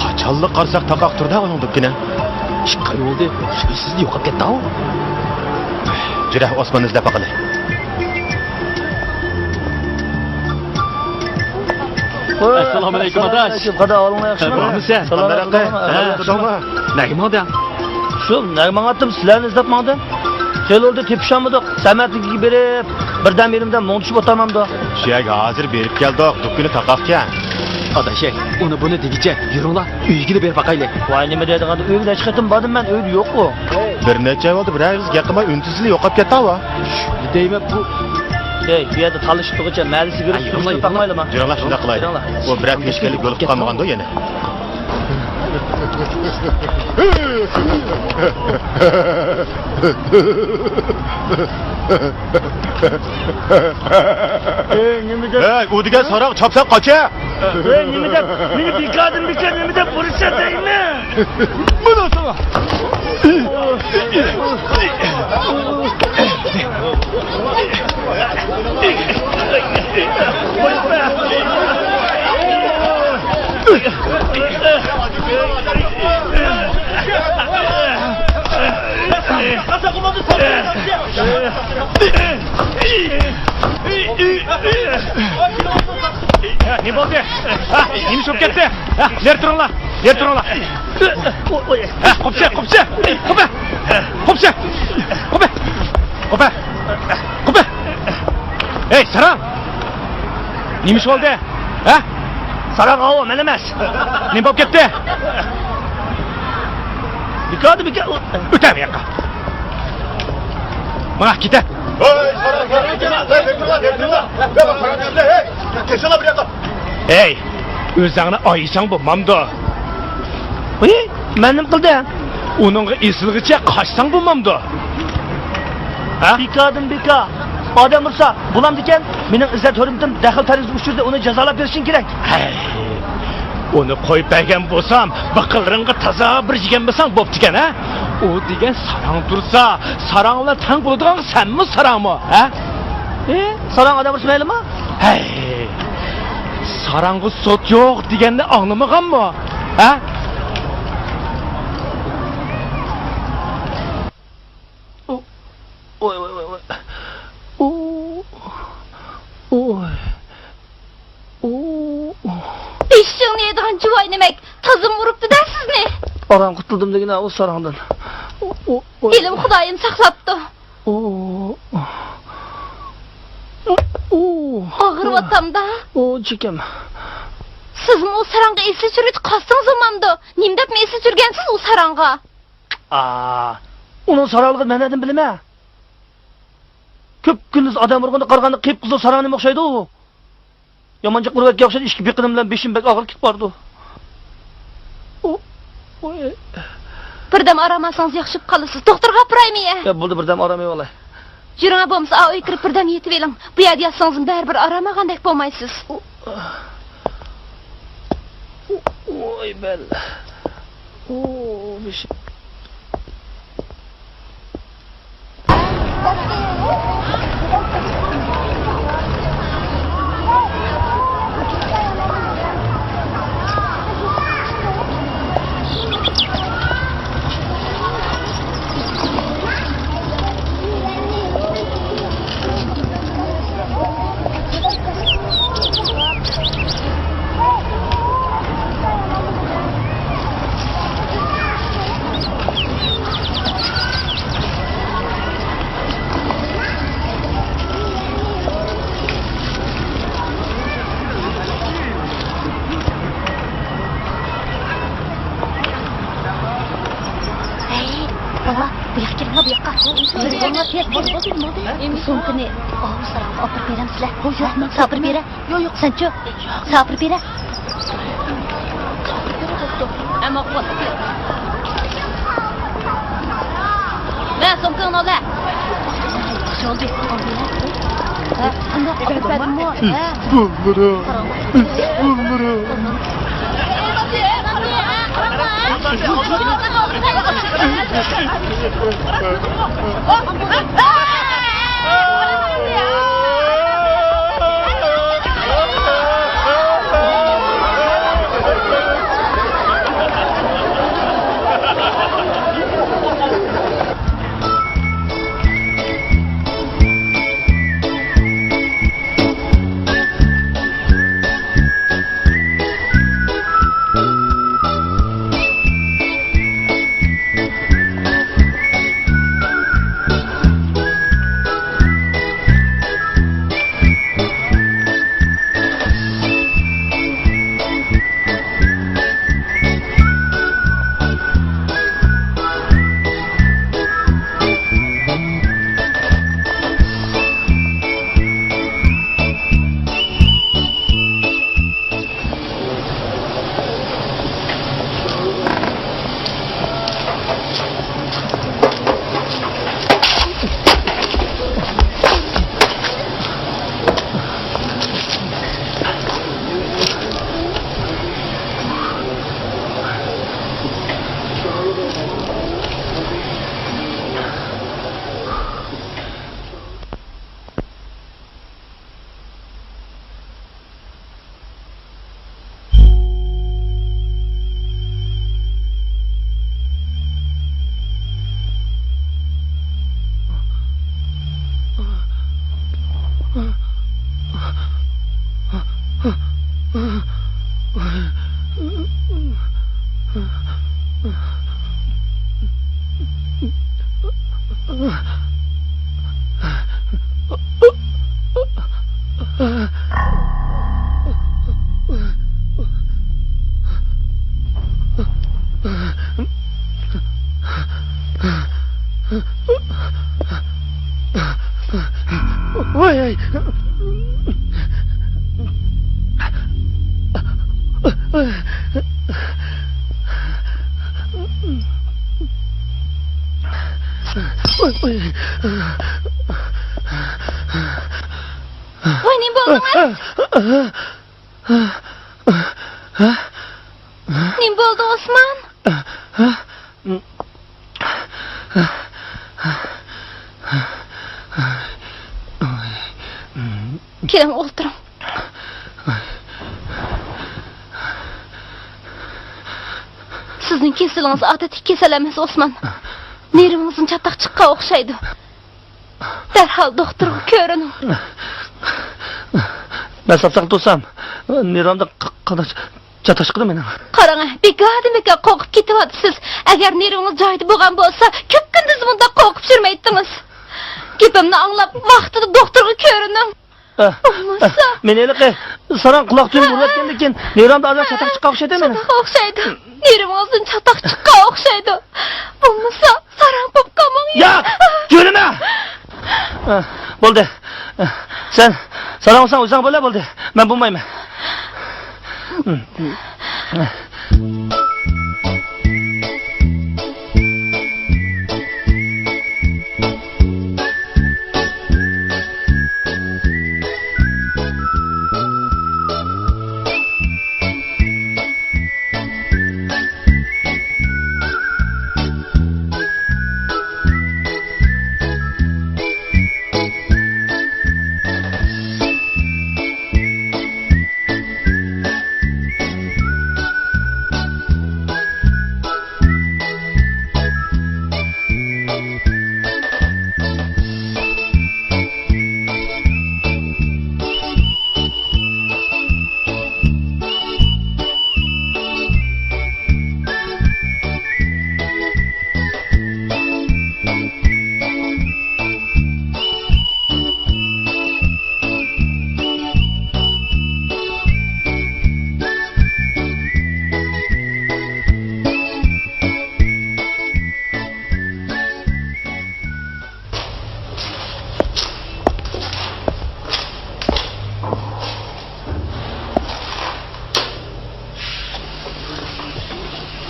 قاچانلا قارىساق تاقاق تۇرىدۇ ئۇنىڭ دۇكىنى. ئىككى ئاي بولدى، سىزدە يوقاپ كەتتى-ھاۋ. جۈرە، ئوسماننى ئىزدەپ باقىلى. ئەسسالامۇئەلەيكۇم، ئاداش. قادا، ئەھۋالىڭلار ياخشىمۇ؟ بارمۇسەن؟ سالام ئەلەيكۇم. ھە، ياخشىمۇ؟ نەگە ماڭدىڭ؟ شۇ، نەگە ماڭاتتىم، سىلەرنى ئىزدەپ ماڭدىم. خېلى بولدى، تېپىشالمىدۇق. سەمەتلىككە بېرىپ، بىردەم يېرىمدە مۇڭدىشىپ ئولتۇرمامدۇ؟ شۇ يەرگە ھازىر بېرىپ كەلدۇق، دۇكىنى تاقاقكەن. ئاداش، ئۇنى بۇنى دېگۈچە، يۈرۈڭلار، ئۆيگىلا بېرىپ باقايلى. ۋاي، نېمە دەيدىغان، ئۆيگە نەچچە قېتىم باردىم مەن، ئۆيدە يوققۇ. بىر نەچچە ئاي بولدى، بىرەرىگىز گەپ قىلماي، ئۈن-تىنسىزلا يوقاپ كەتتىۋۇ. شۇ، دەيمەن بۇ. ئەي، بۇ يەردە تالىشىپ تۇرغۇچە مەلىسى بېرىپ، ھە، يۈرۈڭلار، يۈرۈڭلار. تاپمايلىما؟ يۈرۈڭلار، شۇنداق قىلايلى. يۈرۈڭلار. ئۇ بىرەر پېشكەللىك بولۇپ قالمىغاندۇ يەنە؟ ئەي، نېمە گەپ؟ ئەي، ئۇ دېگەن ساراڭ چاپسان قاچە! ئەي، نېمە دەپ، مېنى بىكاردىن بىكار نېمە دەپ ئۇرۇشسا دەيمەن؟ مانا ساڭا! نېمە بولدى؟ ھە، نېمە ئىش بولۇپ كەتتى؟ ھە، نېرى تۇرۇڭلار، نېرى تۇرۇڭلار. ھە، قوپسا، قوپسا، قوپە، قوپسا، قوپە، قوپە، قوپە. ئەي، ساراڭ! نېمە ئىش بولدى؟ ھە؟ ساراڭ ئاۋۇ، مەن ئەمەس. نېمە بولۇپ كەتتى؟ بىكاردە بىكار. ئۆتە بۇ ياققا. ماڭا كېتە. ھەي، ساراڭ، ساراڭ، كېلىڭلار، كېلىڭلار، كېلىڭلار. ھەي، كېلىڭلار بۇ ياققا. ھەي، ئۆزۈڭنى ئايىساڭ بولمامدۇ؟ ھى، مەن نېمە قىلدىم؟ ئۇنىڭغا ئېسىلغىچە قاچساڭ بولمامدۇ؟ ھە؟ بىكاردىن بىكار. ئادەم ئۇرسا بولامدىكەن؟ مېنىڭ ئىززەت-ھۆرمىتىم دەخلى-تەرۇزى ئۇچرىدى، ئۇنى جازالاپ بېرىشىڭ كېرەك. ھەي، ئۇنى قويۇپ بەرگەن بولسام، بىقىنلىرىڭغا تازا بىر يېگەن بولساڭ بوپتىكەن، ھە؟ ئۇ دېگەن ساراڭ تۇرسا، ساراڭ بىلەن تەڭ بولىدىغان سەنمۇ ساراڭمۇ، ھە؟ ئى، ساراڭ ئادەم ئۇرسا مەيلىمۇ؟ ھەي، ساراڭغا سوت يوق دېگەننى ئاڭلىمىغانمۇ؟ ھە؟ ئۇ، ۋاي، ۋاي، ۋاي، ۋاي. ئۇ، ئۇ، ئۇ. بېشىڭنى يەيدىغان جۇۋاي نېمەك، تازىمۇ ئۇرۇپتۇ-دە سىزنى. ئاران قۇتۇلدۇم دېگىنە ئۇ ساراڭدىن. ئۇ، ئۇ، ئۇ. ھېلىمۇ خۇدايىم ساقلاپتۇ. ئۇ، ئۇ. ئاغرىۋاتامدا. ئۇ، چېكەم. سىزمۇ ئۇ ساراڭغا ئېسىل چۈشۈرگۈچ قاستىڭىز بولمامدۇ؟ نېمە دەپمۇ ئېسىل چۈشۈرگەنسىز ئۇ ساراڭغا؟ ئا، ئۇنىڭ ساراڭلىقىنى مەن نەدىن بىلىمەن؟ كۆپ كۈندۈز ئادەم ئۇرغىنىغا قارىغاندا قىپقىزىل ساراڭ نېمە ئوخشايدۇ؟ يامان جىق ئۇرۇۋەتكەن ئوخشايدۇ، ئىككى بېقىنىم بىلەن بېشىم بەك ئاغرىپ كېتىپ بارىدۇ. ئۇ، ئۇ، ئى. بىردەم ئارام ئالسىڭىز ياخشى بولۇپ قالىسىز. دوختۇرغا ئاپىرايمۇ يە؟ يا، بولدى، بىردەم ئارام ئېلىۋالاي. يۈرۈڭە، بولمىسا ئاۋۇ كىرىپ بىردەم يېتىۋېلىڭ. بۇ يەردە ياتسىڭىزمۇ بەرىبىر ئارام ئالغاندەك بولمايسىز. ئۇ، ئۇ، ئوي، بەل. ئۇ، بېشىم. ھەي، بالا، بۇ ياققا كېلىڭە، بۇ ياققا. سومكىنى ئاۋۇ ساراڭغا ئاپىرىپ بېرەمسىلەر؟ ياق، مەن ساپىرىپ بېرەي. ياق، ياق، سەنچۇ؟ ساپىرىپ بېرە. ئەمما قۇۋۋەت. مە، سومكىڭنى ئال، ھە. ياخشى بولدى. ھە، قانداق ئاپىرىپ بەردىممۇ؟ ھە. بولمىدى. بولمىدى. ۋاي، ۋاي. ۋاي، ۋاي. ۋاي، نېمە بولدىڭىز؟ نېمە بولدى، ئوسمان؟ كېلىڭ، ئولتۇرۇڭ. سىزنىڭ كېسىلىڭىز ئادەتتىكى كېسەل ئەمەس، ئوسمان. نېرۋىڭىزدىن چاتاق چىققان ئوخشايدۇ. دەرھال دوختۇرغا كۆرۈنۈڭ. مەن ساپ-ساقىت تۇرسام، نېرۋامدا ق-، قانداق چاتاق چىقىدۇ مېنىڭ. قاراڭ، بىكاردىن بىكار قورقۇپ كېتىۋاتىسىز. ئەگەر نېرۋىڭىز جايىدا بولغان بولسا، كۈپكۈندۈز مۇنداق قورقۇپ يۈرمەيتتىڭىز. گېپىمنى ئاڭلاپ، ۋاقتىدا دوختۇرغا كۆرۈنۈڭ. ئە، بولمىسا. ئە، مېنى ھېلىقى ساراڭ قۇلاق تۈۋىنى ئۇرۇۋەتكەندىن كېيىن نېرۋامدا ئادەم چاتاق چىققان ئوخشايدۇ مېنىڭ. شۇنداق ئوخشايدۇ. نېرۋىڭىزدىن چاتاق چىققان ئوخشايدۇ. بولمىسا، ساراڭ بولۇپ قالماڭ. ياق! يۈرمە! ئە، بولدى. ئە، سەن ساراڭ بولساڭ ئۆزۈڭ بولە، بولدى. مەن بولمايمەن.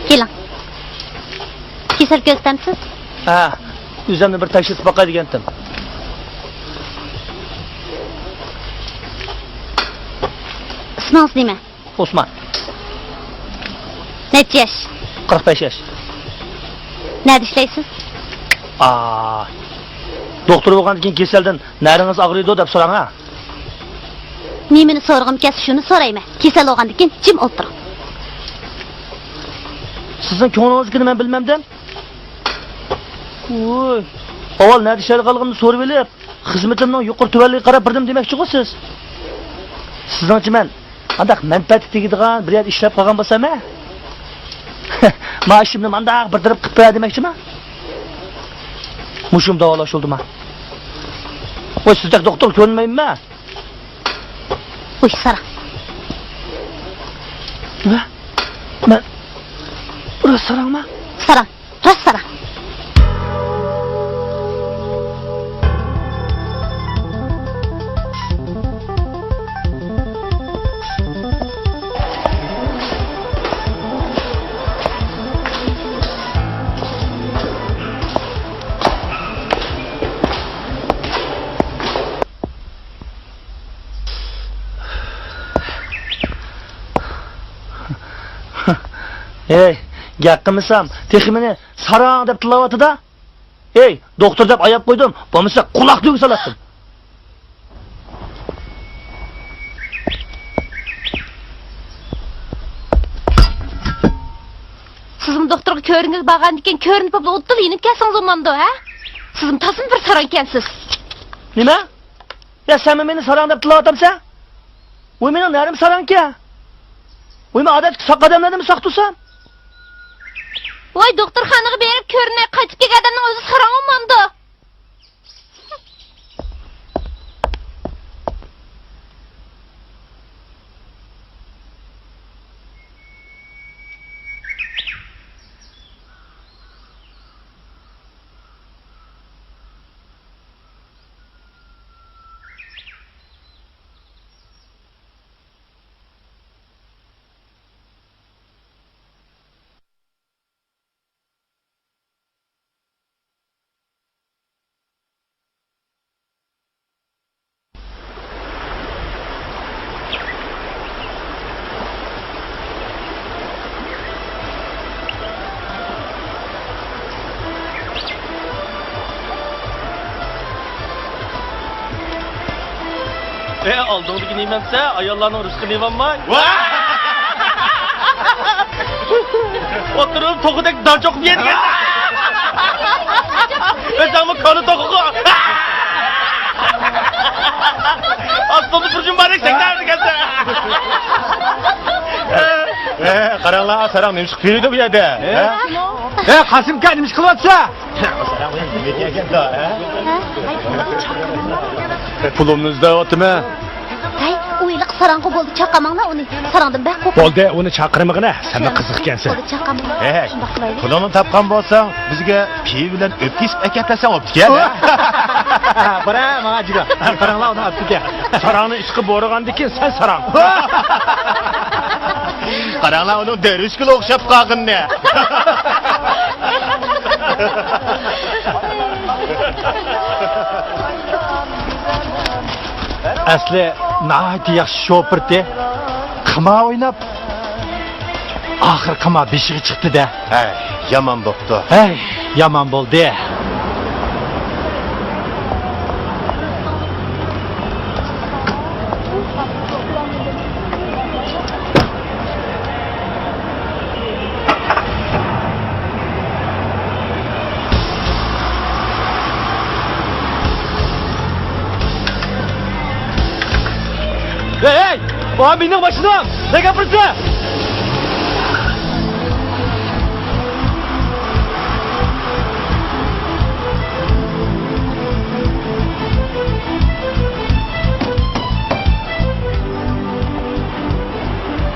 كېلىڭ. كېسەل كۆرسىتەمسىز؟ ھە، ئۆزۈمنى بىر تەكشۈرتۈپ باقاي دېگەنتىم. ئىسمىڭىز نېمە؟ ئوسمان. نەچچە ياش؟ قىرىق بەش ياش. نەدە ئىشلەيسىز؟ ئا، دوختۇر بولغاندىن كېيىن كېسەلدىن نەرىڭىز ئاغرىيدۇ دەپ سوراڭ ھە. نېمىنى سورىغۇم كەلسە شۇنى سورايمەن. كېسەل بولغاندىن كېيىن جىم ئولتۇرۇڭ. سىزنىڭ كۆڭلىڭىزدىكىنى مەن بىلمەمدىم. ۋوي. ئاۋۋال نەدە ئىشلەيدىغانلىقىمنى سورىۋېلىپ، خىزمىتىمنىڭ يۇقىرى تۆۋەنلىكىگە قاراپ بېرىدۇ دېمەكچىغۇ سىز؟ سىزنىڭچە مەن قانداق مەنپەئەتكە تېگىدىغان بىر يەردە ئىشلەپ قالغان بولسام ھە؟ مائاشىمنى مانداق بىر تەرەپ قىلىپ بېرە دېمەكچىما؟ مۇشۇم داۋالاش بولدىما؟ ۋاي، سىزدەك دوختۇر كۆرمەيمەن. ۋۇي، ساراڭ. نېمە؟ مەن راست ساراڭما؟ ساراڭ. راست ساراڭ. ھەي، گەپ قىلمىسام، تېخى مېنى ساراڭ دەپ تىللاۋاتىدۇ. ھەي، دوختۇر دەپ ئاياپ قويدۇم، بولمىسا قۇلاق تۈۋىگە سالاتتىم. سىزمۇ دوختۇرغا كۆرۈنگىلى بارغاندىكىن، كۆرۈنۈپ بولۇپلا ئۇدۇل يېنىپ كەلسىڭىز بولمامدۇ، ھە؟ سىزمۇ تازىمۇ بىر ساراڭ ئىكەنسىز. نېمە؟ يا، سەنمۇ مېنى ساراڭ دەپ تىللاۋاتامسەن؟ ۋوي، مېنىڭ نەرىم ساراڭكەن؟ ۋوي، مەن ئادەتتىكى ساق ئادەملەردىنمۇ ساق تۇرسام؟ ۋاي، دوختۇرخانىغا بېرىپ كۆرۈنمەي قايتىپ كەلگەن ئادەمنىڭ ئۆزى ساراڭ بولمامدۇ؟ ئە، ئالدىڭدىكى نېمەمسە، ئاياللارنىڭ رىزقىنى يېۋالماي. ئولتۇرۇپ توخۇدەك دان چوقۇپ يەيدىكەن. ئۆزۈڭمۇ كونا توخۇغۇ. ئاستىڭدا بىر جۈمبارەك سەكرەۋاتىدىكەنسەن. ئە، قاراڭلار، ساراڭ نېمە ئىش قىلىپ يۈرىدۇ بۇ يەردە؟ ئە؟ ئە، قاسىمكا، نېمە ئىش قىلىۋاتىسەن؟ پۇلۇمنى ئىزدەۋاتىمەن. ھەي، ئۇ ھېلىقى ساراڭغۇ، بولدى، چاقاماڭلار ئۇنى. ساراڭدىن بەك قورقىمەن. بولدى، ئۇنى چاقىرمىغىنە، سەنمۇ قىزىق ئىكەنسەن. بولدى، چاقاماڭلار. ھەي، ھەي. شۇنداق قىلايلى. پۇلۇڭنى تاپقان بولساڭ، بىزگە پىۋا بىلەن ئۆپكە ئېسىپ ئەكەپ بەرسەڭ بوپتىكەن. بارە، ماڭا جىگا. قاراڭلار، ئۇنى ئاپتىكەن. ساراڭنى ئىشقا بورىغاندىكىن سەن ساراڭ. قاراڭلار، ئۇنىڭ دەرۋىشكىلا ئوخشاپ قالغىنىنى. ئەسلى ناھايىتى ياخشى شوپۇرتى. قىمار ئويناپ، ئاخىرى قىمار بېشىغا چىقتى-دە. ھەي، يامان بوپتۇ. ھەي، يامان بولدى. ھەي، ھەي! ئۇ مېنىڭ ماشىنام! نەگە ئاپىرىسەن؟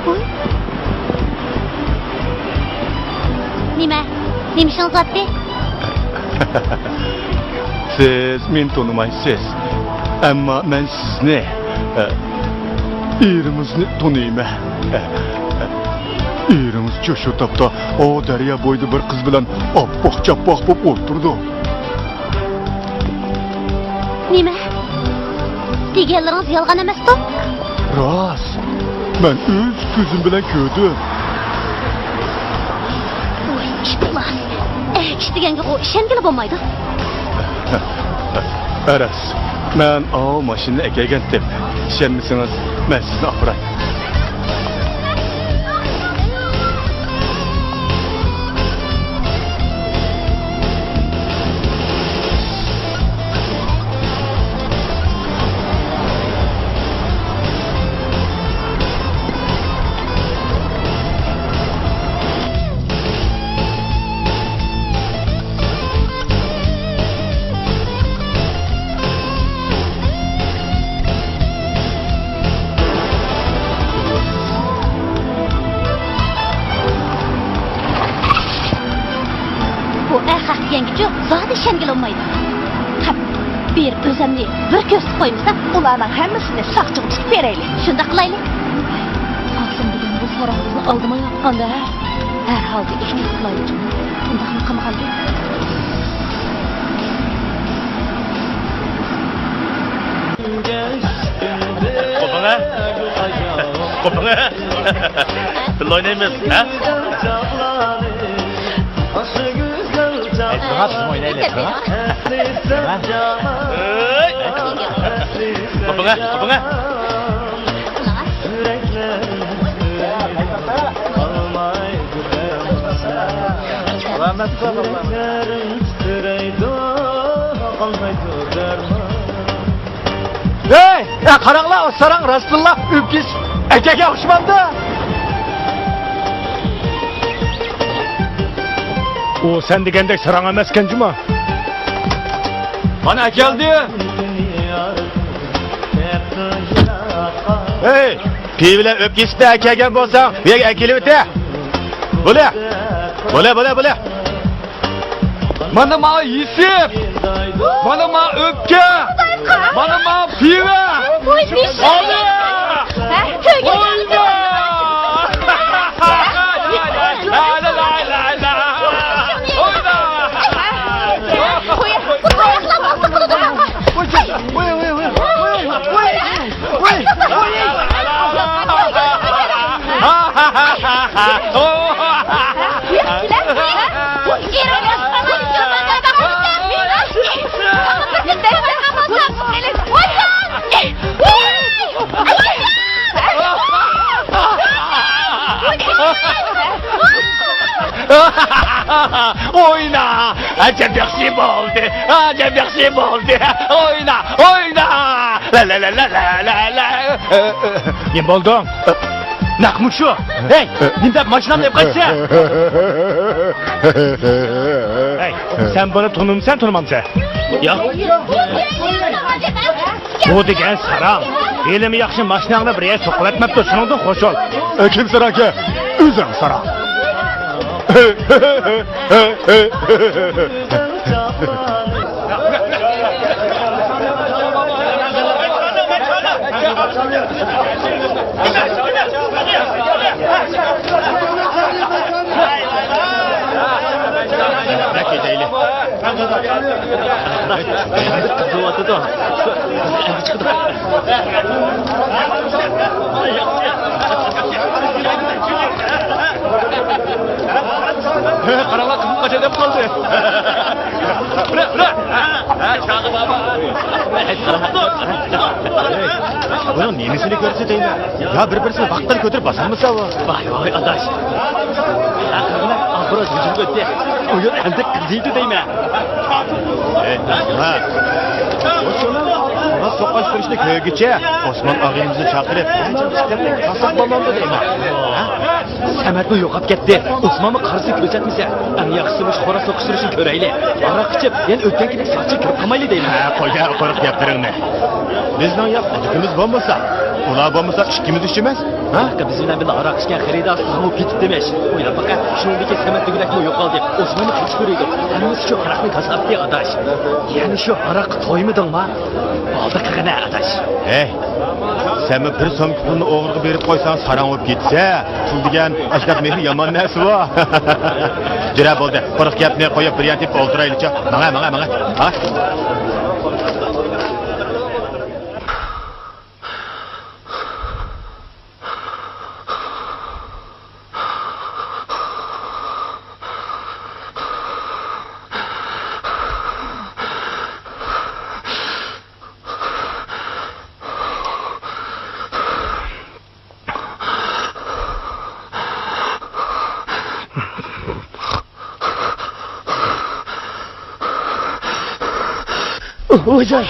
ۋوي. نېمە؟ نېمە ئىشىڭىز بارتى؟ سىز مېنى تونۇمايسىز. ئەمما مەن سىزنى، ئە، ئېرىڭىزنى تونۇيمەن. ئە، ئە، ئېرىڭىزچۇ شۇ تاپتا ئۇ دەريا بويىدا بىر قىز بىلەن ئاپئاق چاپئاق بولۇپ ئولتۇرىدۇ. نېمە؟ دېگەنلىرىڭىز يالغان ئەمەستۇ؟ راست. مەن ئۆز كۆزۈم بىلەن كۆردۈم. ۋوي، ئىپلاس. ئەگىش دېگەنگە ئىشەنگىلى بولمايدۇ. راست. مەن ئاۋۇ ماشىنىنى ئەكەلگەنتىم. ئىشەنمىسىڭىز، مەن سىزنى ئاپىراي. بۇ ئەخەق دېگەنگىچۇ زادى ئىشەنگىلى بولمايدۇ. قەپ، بېرىپ ئۆزەمنى بىر كۆرسىتىپ قويمىسا. ئۇلارنىڭ ھەممىسىنى ساقچىغا تۇتۇپ بېرەيلى. شۇنداق قىلايلى. قاسىم بىلەن بۇ ساراڭ بىزنى ئالدىمايۋاتقاندا، ھە؟ ھەر ھالدا ئېھتىيات قىلايلى جۇمۇ. ئۇنداقمۇ قىلمىغاندى. قوپۇڭە. قوپۇڭە. بىللە ئوينايمىز، ھە؟ ئەي، تۇرۇڭ، تۇرۇڭ، ئوينايلى، تۇرۇڭ. ئەي. قوپۇڭە، قوپۇڭە. ھەي، ھە، قاراڭلار، ئۇ ساراڭ راستتىنلا ئۆپكىسى ئەكەگە ئوخشىمامدۇ؟ ئۇ سەن دېگەندەك ساراڭ ئەمەسكەن جۇما. مانا ئەكەلدى. ھەي، پىۋا بىلەن ئۆپكە ئېيتىپ ئەكەلگەن بولساڭ، بۇ يەرگە ئەكېلىۋېتە. بولە. بولە، بولە، بولە. مانا ماڭا يېسىپ. مانا ماڭا ئۆپكە. مانا ماڭا پىۋا. ئانا. ئوينا. ئوينا! ئەجەب ياخشى بولدى! ئەجەب ياخشى بولدى! ئوينا! ئوينا! لا، لا، لا. نېمە بولدۇڭ؟ نەق مۇشۇ! ھەي، نېمە دەپ ماشىنامنى ئېلىپ قاچىسەن؟ ھەي، سەن بۇنى تونۇمسەن، تونۇمامسەن؟ ياق. بۇ دېگەن ساراڭ. ھېلىمۇ ياخشى ماشىناڭنى بىر يەرگە سوقۇۋەتمەپتۇ، شۇنىڭدىن خوش بول. ئە، كىم ساراڭكەن؟ ئۆزۈڭ ساراڭ. بەك كېتەيلى. قىزىۋاتىدۇ. قاراڭلار، قىزىم قاچا دەپ قالدى. بۇنىڭ نېمىسىنى كۆرسىتەيمەن؟ يا بىر-بىرسىنى ۋاقتىدا كۆتۈرۈپ باسالمىسا ئۇ. ۋاي، ۋاي، ئاداش. ئاخىرىدا ھۇجۇم ئۆتتى. ئويۇن ئەمدى قىزىيدۇ دەيمەن. ھە. ماڭا سوققا كىرىشنى كۆرگۈچە ئوسمان ئاغىنىمىزنى چاقىرىپ، قاسساپ بالامدۇ دەيمەن. ھە؟ سەمەتمۇ يوقاپ كەتتى. ئوسمانمۇ قارىسى كۆرسەتمىسە، ئەڭ ياخشىسى مۇشۇ خوراز سوقۇشتۇرۇشنى كۆرەيلى. ھاراق ئىچىپ، يەنە ئۆتكەنكىدەك ساقچى كىرىپ قالمايلى دەيمەن. ھە، قويە قۇرۇق گەپلىرىڭنى. بىزنىڭ يا ئادىتىمىز بولمىسا، ئۇلار بولمىسا ئىككىمىز ئىچىمىز. ھە؟ بىز بىلەن بىللە ھاراق ئىچكەن خېرىدار ساڭا كېتىپ دېمەش. ئويلاپ باقە، شۇنىڭدىكى سەمەت دېگۈدەكمۇ يوقالدى. ئوسمانمۇ قېچىپ يۈرىدۇ. ھەممىسى شۇ ھاراقنىڭ كاساپىتى، ئاداش. يەنە شۇ ھاراققا تويمىدىڭما؟ بولدى قىلغىنە، ئاداش. ھەي، سەنمۇ بىر سومكا پۇلنى ئوغرىغا بېرىپ قويساڭ، ساراڭ بولۇپ كېتىسە. پۇل دېگەن ئاشۇنداق مېھىر يامان نەرسىۋۇ. جۈرە بولدى. قۇرۇق گەپنى قويۇپ، بىر يان تېپىپ ئولتۇرايلىچۇ. ماڭە، ماڭە، ماڭە. ھا؟ ۋاي جان.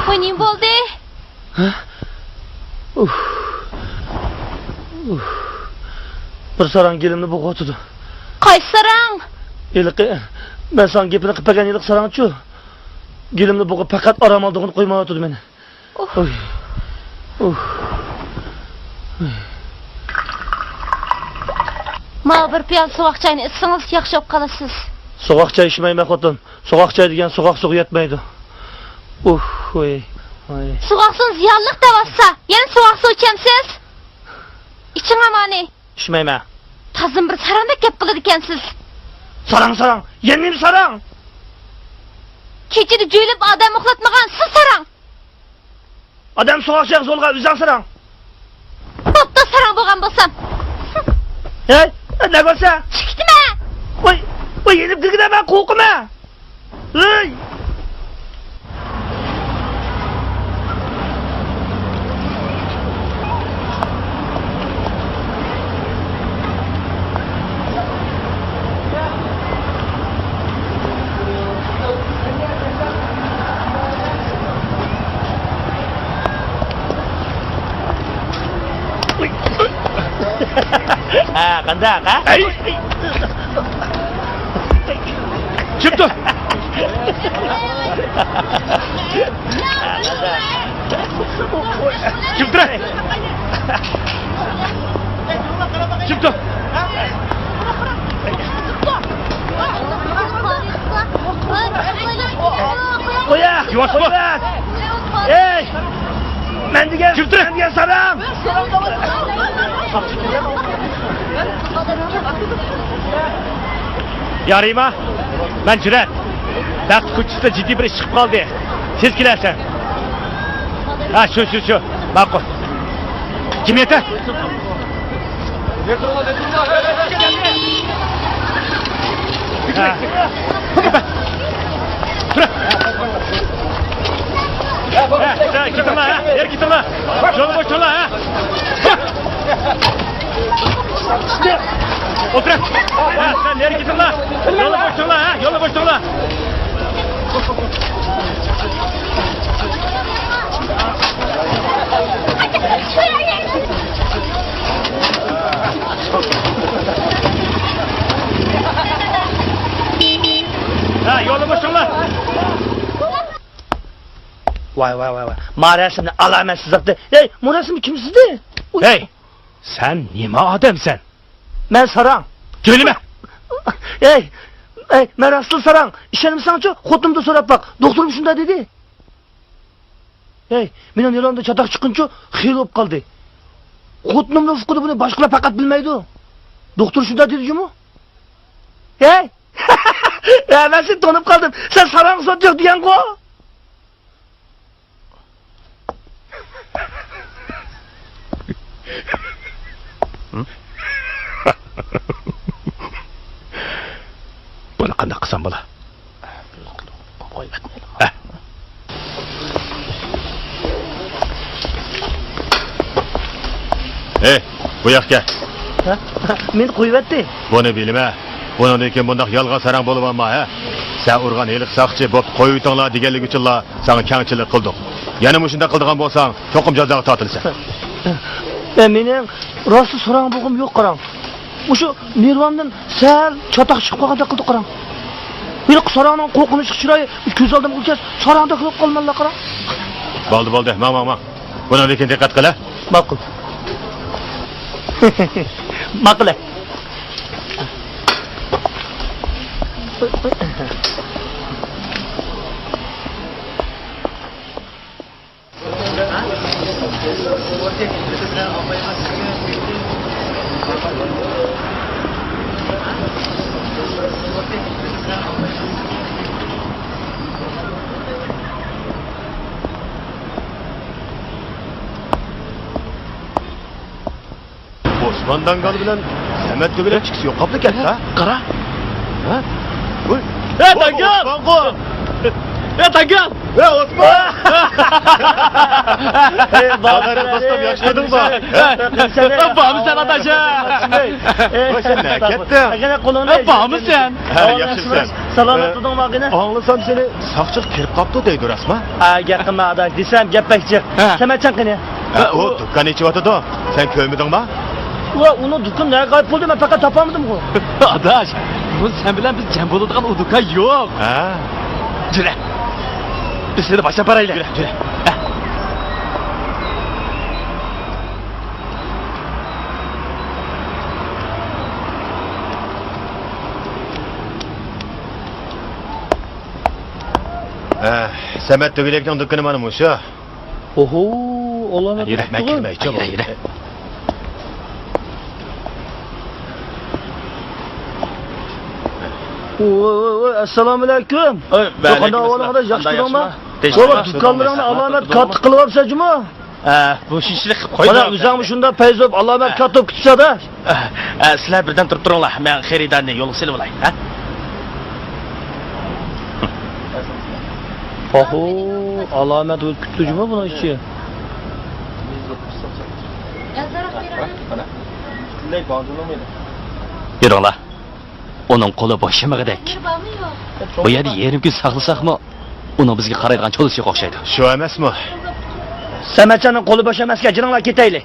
ۋاي، نېمە بولدى؟ ھە؟ ئۇھ. ئۇھ. بىر ساراڭ گېلىمنى بوغۇۋاتىدۇ. قايسى ساراڭ؟ ھېلىقى، مەن ساڭا گېپىنى قىلىپ بەرگەن ھېلىقى ساراڭچۇ؟ گېلىمنى بوغۇپ، پەقەت ئارام ئالىدىغىنى قويمايۋاتىدۇ مېنى. ئۇھ. ئۇھ. ماۋۇ بىر پىيالە سوغۇق چاينى ئىچسىڭىز، ياخشى بولۇپ قالىسىز. سوغۇق چاي ئىچمەيمەن، خوتۇن. سوغۇق چاي دېگەن سوغۇق سۇغا يەتمەيدۇ. ئۇھ، ۋاي، ۋاي. سوغۇق سۇ زىيانلىق دەۋاتسا، يەنە سوغۇق سۇ ئىچەمسىز؟ ئىچىڭ ئامانى. ئىچمەيمەن. تازىمۇ بىر ساراڭدەك گەپ قىلىدىكەنسىز. ساراڭ، ساراڭ. يەنە نېمە ساراڭ؟ كېچىدە جۆيلۈپ ئادەم ئۇخلاتمىغان سىز ساراڭ. ئادەم سوغۇق چايغا زورلىغان ئۆزۈڭ ساراڭ. بوپتۇ، ساراڭ بولغان بولسام. ھەي، نە كۆرسە؟ چىقىتمە. ۋاي، ۋاي، يېنىپ كىرگىنە مەن قورقىمەن. ھەي. ھە، قانداق، ھە؟ ئەي! كىم تۇر؟ كىم تۇر؟ كىم تۇر؟ قويا! يۇۋاش بول! ئەي! مەن دېگەن، كىم تۇر؟ مەن دېگەن ساراڭ! يارىما، مەن جۈرئەت. بەخت كوچىسىدا جىددىي بىر ئىش چىقىپ قالدى. تېز كېلەرسەن. ھە، شۇ، شۇ، شۇ. ماقۇل. كىم يېتە؟ ھە. تۇر. ھە، ھە، كېتىڭلار، ھە. نېرى كېتىڭلار. يولنى بوشىتىڭلار، ھە. ئولتۇر. ھە، سەن نېرى كېتىڭلار. يولنى بوشىتىڭلار، ھە. يولنى بوشىتىڭلار. ھە، يولنى بوشىتىڭلار. ۋاي، ۋاي، ۋاي، ۋاي. ما رەسىمنى ئالامەتسىز ئاپتۇ. ھەي، مۇ رەسىمنى كىم سىزدى؟ ئۇي. ھەي، سەن نېمە ئادەمسەن؟ مەن ساراڭ. جۆيلىمە! ھەي، ھەي، مەن راستلا ساراڭ. ئىشەنمىسەڭچۇ، خوتۇنۇمدىن سوراپ باق. دوختۇرۇم شۇنداق دېدى. ھەي، مېنىڭ نېرۋامدا چاتاق چىققىنىچۇ خېلى بولۇپ قالدى. خوتۇنۇمنىڭ ئۇقىدى بۇنى باشقىلار پەقەت بىلمەيدۇ. دوختۇر شۇنداق دېدى جۇمۇ. ھەي! ھە، مەن سېنى تونۇپ قالدىم. سەن ساراڭ سوت يوق دېگەنغۇ؟ بۇنى قانداق قىلسام بولا؟ ھەي، بۇ ياققا كەل. ھە؟ مېنى قويۇۋەتتى. بۇنى بىلىمە. بۇنىڭدىن كېيىن بۇنداق يالغان ساراڭ بولۇۋالما، ھە؟ سەن ئۇرغان ھېلىقى ساقچى، بوپتۇ، قويۇۋېتىڭلار دېگەنلىكى ئۈچۈنلا ساڭا كەڭچىلىك قىلدۇق. يەنە مۇشۇنداق قىلىدىغان بولساڭ، چوقۇم جازاغا تارتىلىسەن. ئە، مېنىڭ راستلا ساراڭ بولغۇم يوق، قاراڭ. مۇشۇ نېرۋامدىن سەل چاتاق چىقىپ قالغاندەك قىلدى، قاراڭ. ھېلىقى ساراڭنىڭ قورقۇنچلۇق چىرايى كۆز ئالدىمغا كەلسە، ساراڭدەك بولۇپ قالىمەنلا، قاراڭ. بولدى، بولدى، ماڭ، ماڭ، ماڭ. بۇنىڭدىن كېيىن دىققەت قىل، ھە؟ ماقۇل. ماقۇل، ھە. ئوسمان داڭگال بىلەن سەمەت تۆگىلەك ئىككىسى يوقاپلا كەتتى، ھە؟ قارا. ھە؟ ۋوي. ھە، داڭگال! ئوسمانغۇ! ھە، داڭگال! ھە، ئوسمان! ئەي، بارمۇسەن، دوستۇم، ياخشىمۇ؟ ھە؟ بارمۇسەن، ئاداش؟ ۋاي، سەن نەگە كەتتىڭ؟ ھە، بارمۇسەن؟ ھە، ياخشىمۇسەن؟ سالامەتمىدىڭ ماغىنە؟ ئاڭلىسام سېنى ساقچىغا كىرىپ قاپتۇ دەيدۇ، راستمۇ؟ ھە، گەپ قىلما ئاداش، دېسەم گەپ بەك جىق. ھە. سەمەتجان قېنى؟ ھە، ئۇ دۇكان ئېچىۋاتىدۇ. سەن كۆرمىدىڭما؟ ۋە، ئۇنىڭ دۇكىنى نەگە غايىب بولدى، مەن پەقەت تاپالمىدىمغۇ. ئاداش، بۇ سەن بىلەن بىز جەم بولىدىغان ئۇ دۇكان يوق. ھە. جۈرە. بىز سېنى باشلاپ بارايلى. جۈرە، جۈرە. ھە. ھە، سەمەت تۆگىلەكنىڭ دۇكىنى مانا مۇشۇ. ئوھو، ئالامەت يۈرە، مەن كىرمەيچۇ. يۈرە، يۈرە. ۋوي، ۋوي، ۋوي، ئەسسالامۇئەلەيكۇم. قانداق ئەھۋالىڭ ئاداش، ياخشى تۇردۇڭما؟ ۋاي، دۇكانلىرىڭنى ئالامەت كاتتا قىلىۋاپسەن جۇمۇ. ھە، بۇ شۇنچىلىك قويدۇم. قانداق ئۆزۈڭمۇ شۇنداق پەيز بولۇپ ئالامەت كاتتا بولۇپ كېتىپسەن-دە. ھە، سىلەر بىردەم تۇرۇپ تۇرۇڭلار، مەن خېرىدارنى يولغا سېلىۋالاي. ھە؟ ئاھۇ، ئالامەت ئۆتۈپ كېتىپتۇ جۇمۇ بۇنىڭ ئىچى. يۈرۈڭلار. ئۇنىڭ قولى بوشىمىغۇدەك. بۇ يەردە يېرىم كۈن ساقلىساقمۇ، ئۇنىڭ بىزگە قارايدىغان چولىسى يوق ئوخشايدۇ. شۇ ئەمەسمۇ؟ سەمەتجاننىڭ قولى بوش ئەمەسكەن، جېنىڭلار كېتەيلى.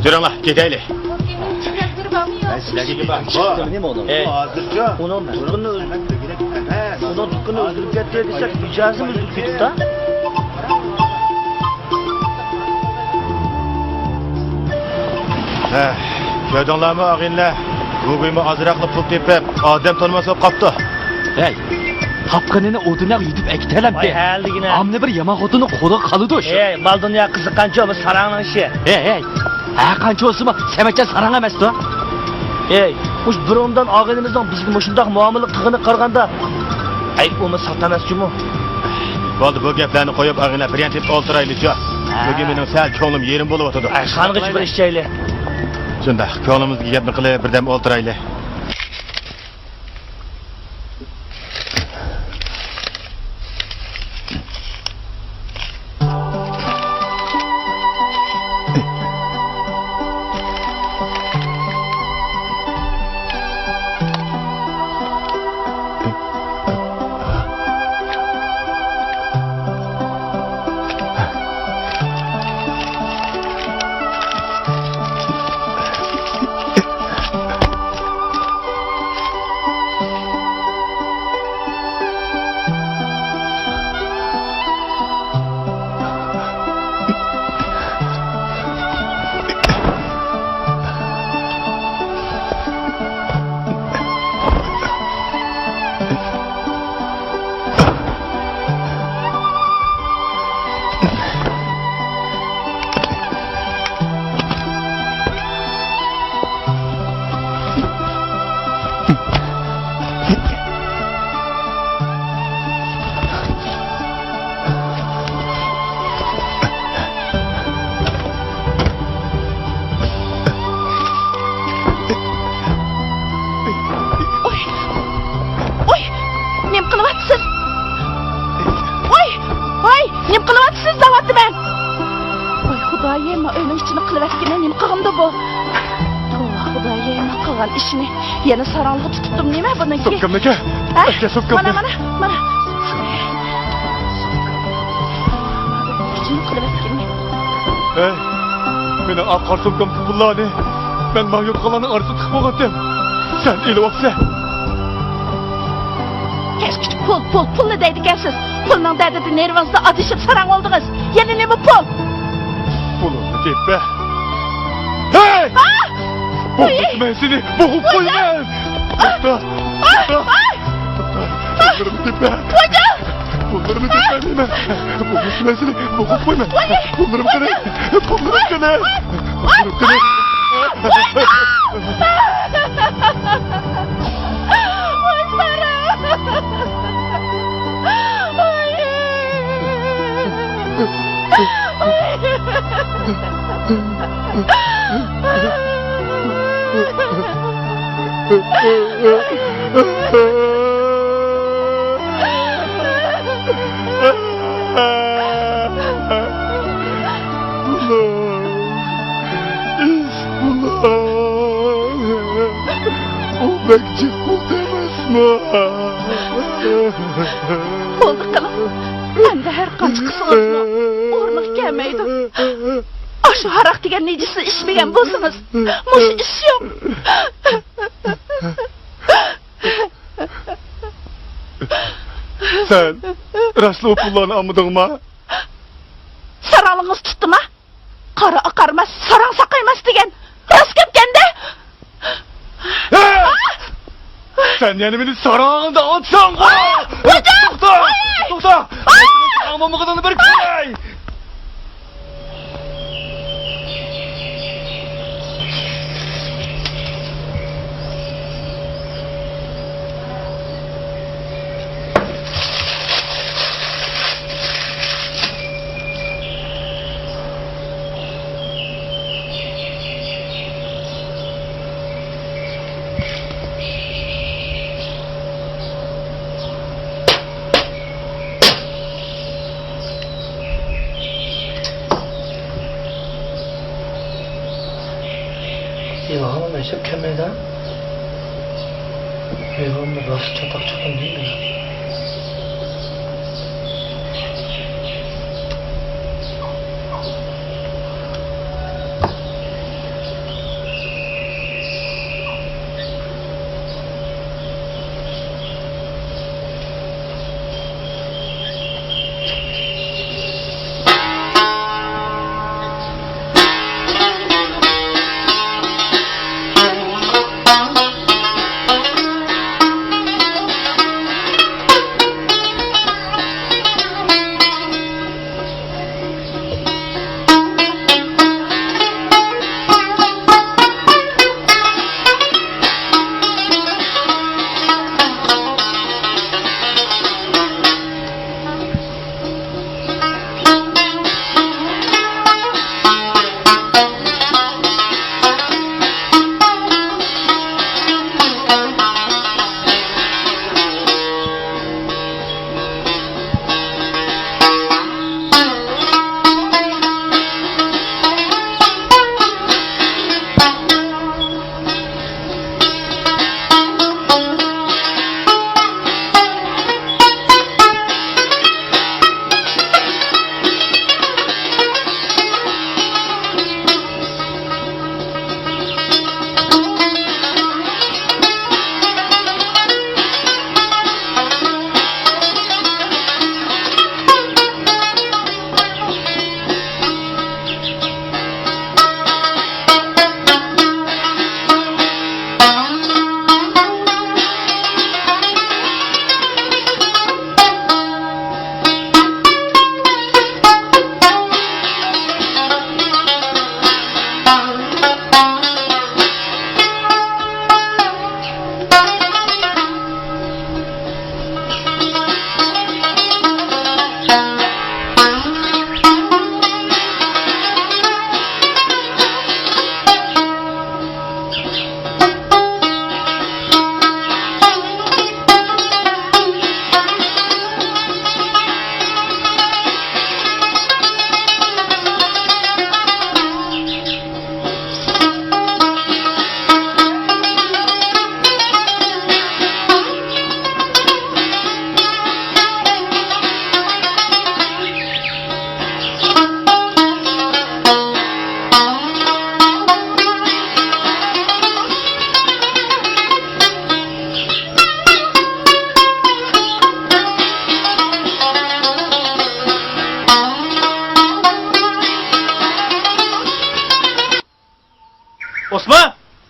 جېنىڭلار كېتەيلى. سىلەرگە بىر ئىش قىلدىم نېمە ئۇنىڭ؟ ئۇ ھازىرچۇ. ئۇنىڭ دۇكىنى ئۆزگىرىپ، ئۇنىڭ دۇكىنى ئۆزگىرىپ كەتتى دېسەك، مىجەزىمۇ ئۆزگىرىپ كېتىپتۇ. ھە، كۆردۈڭلارمۇ ئاغىنىلەر؟ گۇگۇيمۇ ئازراقلا پۇل تېپىپ، ئادەم تونۇماس بولۇپ قاپتۇ. ھەي، تاپقىنىنى ئۇ دۇنياغا يۈدۈپ ئەكېتەلەمتى. ۋاي، ھەلىگىنە. ئامما بىر يامان خوتۇننىڭ قولىغا قالىدۇ شۇ. ھەي، مال دۇنيا قىزىققانچۇ، بۇ ساراڭنىڭ ئىشى. ھەي، ھەي. ھە، قانچە بولسىمۇ، سەمەچە ساراڭ ئەمەستۇ. ئەي، مۇشۇ بۇرۇندىن ئاغىنىمىزنىڭ بىزگە مۇشۇنداق مۇئامىلە قىلغىنىغا قارىغاندا، ئەي، ئۇمۇ ساختا ئەمەسچۇمۇ؟ بولدى، بۇ گەپلەرنى قويۇپ، ئاغىنە، بىر يان تېپىپ ئولتۇرايلىچۇ. ھە. بۈگۈن مېنىڭ سەل كۆڭلۈم يېرىم بولۇۋاتىدۇ. ئەي، خانغىچە بىر ئىچەيلى. شۇنداق، كۆڭلىمىزدىكى گەپنى قىلىپ، بىردەم ئولتۇرايلى. ۋوي! ۋوي! نېمە قىلىۋاتىسىز؟ ۋوي! ۋوي! نېمە قىلىۋاتىسىز دەۋاتىمەن! ۋوي خۇدايىم، مانا ئۆينىڭ ئىچىنى قىلىۋەتكىنى نېمە قىلغىنىدۇ بۇ؟ توۋا خۇدايىم، قىلغان ئىشىنى يەنە ساراڭلىققا تۇتتۇم نېمە بۇنىڭكى؟ سومكامنىكى؟ ھە؟ ئەكە سومكامنى. مانا، مانا، مانا. ئۆينىڭ ئىچىنى قىلىۋەتكىنى. ھەي، مېنىڭ ئاق قارا سومكامدىكى پۇللارنى مەن ماڭا يوتقانلارنىڭ ئارىسىدا تىقىپ قويغانتىم. سەن ئېلىۋاپسەن. كەچكىچە پۇل، پۇل، پۇلنى دەيدىكەنسىز. پۇلنىڭ دەردىدە نېرۋىڭىزنى ئادىشىپ ساراڭ بولدىڭىز. يەنە نېمە پۇل؟ پۇلۇمنى تېپە. ھەي! ئا! بوغۇپ مەن سېنى، بوغۇپ قويىمەن. توختا، توختا، توختا. پۇللىرىمنى تېپە. پۇللىرىمنى تېپە دەيمەن. بوغۇپ مەن سېنى، بوغۇپ قويىمەن. پۇللىرىم قېنى؟ پۇللىرىم قېنى؟ پۇللىرىم قېنى؟ بۇلار، ئىش بۇلار. ئۇ بەك جىق بولدى ئەمەسمۇ؟ بولدى قىلىڭ. ئەمدى ھەر قانچە قىلسىڭىزمۇ ئورنىغا كەلمەيدۇ. ئاشۇ ھاراق دېگەن نىجىسنى ئىچمىگەن بولسىڭىز، مۇشۇ ئىش يوق. سەن راستلا ئۇ پۇللارنى ئالمىدىڭما؟ ساراڭلىقىڭىز تۇتتىما؟ قارا ئاقارماس، ساراڭ ساقايماس دېگەن راست گەپكەندە. ھە! سەن يەنە مېنى ساراڭ دەۋاتساڭغۇ! خوجا! توختا! توختا! ئاڭلىمىغىنىڭنى بىر كۆرەي! ئىلھام ئەجەب كەلمەيدۇ. ئىلھاممۇ راست چاتاق چاتاق دېمەيدۇ.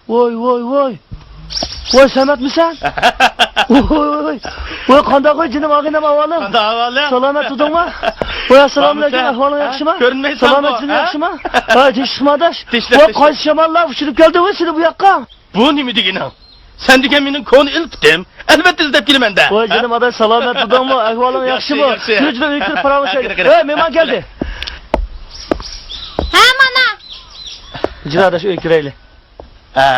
ۋاي، ۋاي، ۋاي. ۋاي، سەمەتمىسەن؟ ۋاي، ۋاي، ۋاي. ۋاي، قانداق ۋاي، جېنىم، ئاغىنەم، ئەھۋالىڭ؟ قانداق ئەھۋالىڭ؟ سالامەت تۇردۇڭمۇ؟ ۋاي، ئەسسالامۇئەلەيكۇم، ئەھۋالىڭ ياخشىما؟ كۆرۈنمەيسەن، سالامەت، جېنىم، ھە؟ ياخشىما؟ ھە، تىنچلىقمۇ ئاداش؟ ۋاي، قايسى شاماللار ئۇچۇرۇپ كەلدى ۋاي سېنى بۇ ياققا؟ بۇ نېمە دېگىنىڭ؟ سەن دېگەن مېنىڭ كونا ئىلپىتىم. ئەلۋەتتە ئىزدەپ كېلىمەن-دە. ۋاي، جېنىم ئاداش، سالامەت تۇردۇڭمۇ؟ ئەھۋالىڭ ياخشىمۇ؟ ياخشى، ياخشى. يۈر، يۈر، ئۆيگە كىرىپ پاراڭلىشايلى. قېنى، قېنى. ھە، مانا. جېنىم ئاداش، ئۆيگە كىرەيلى. ئە.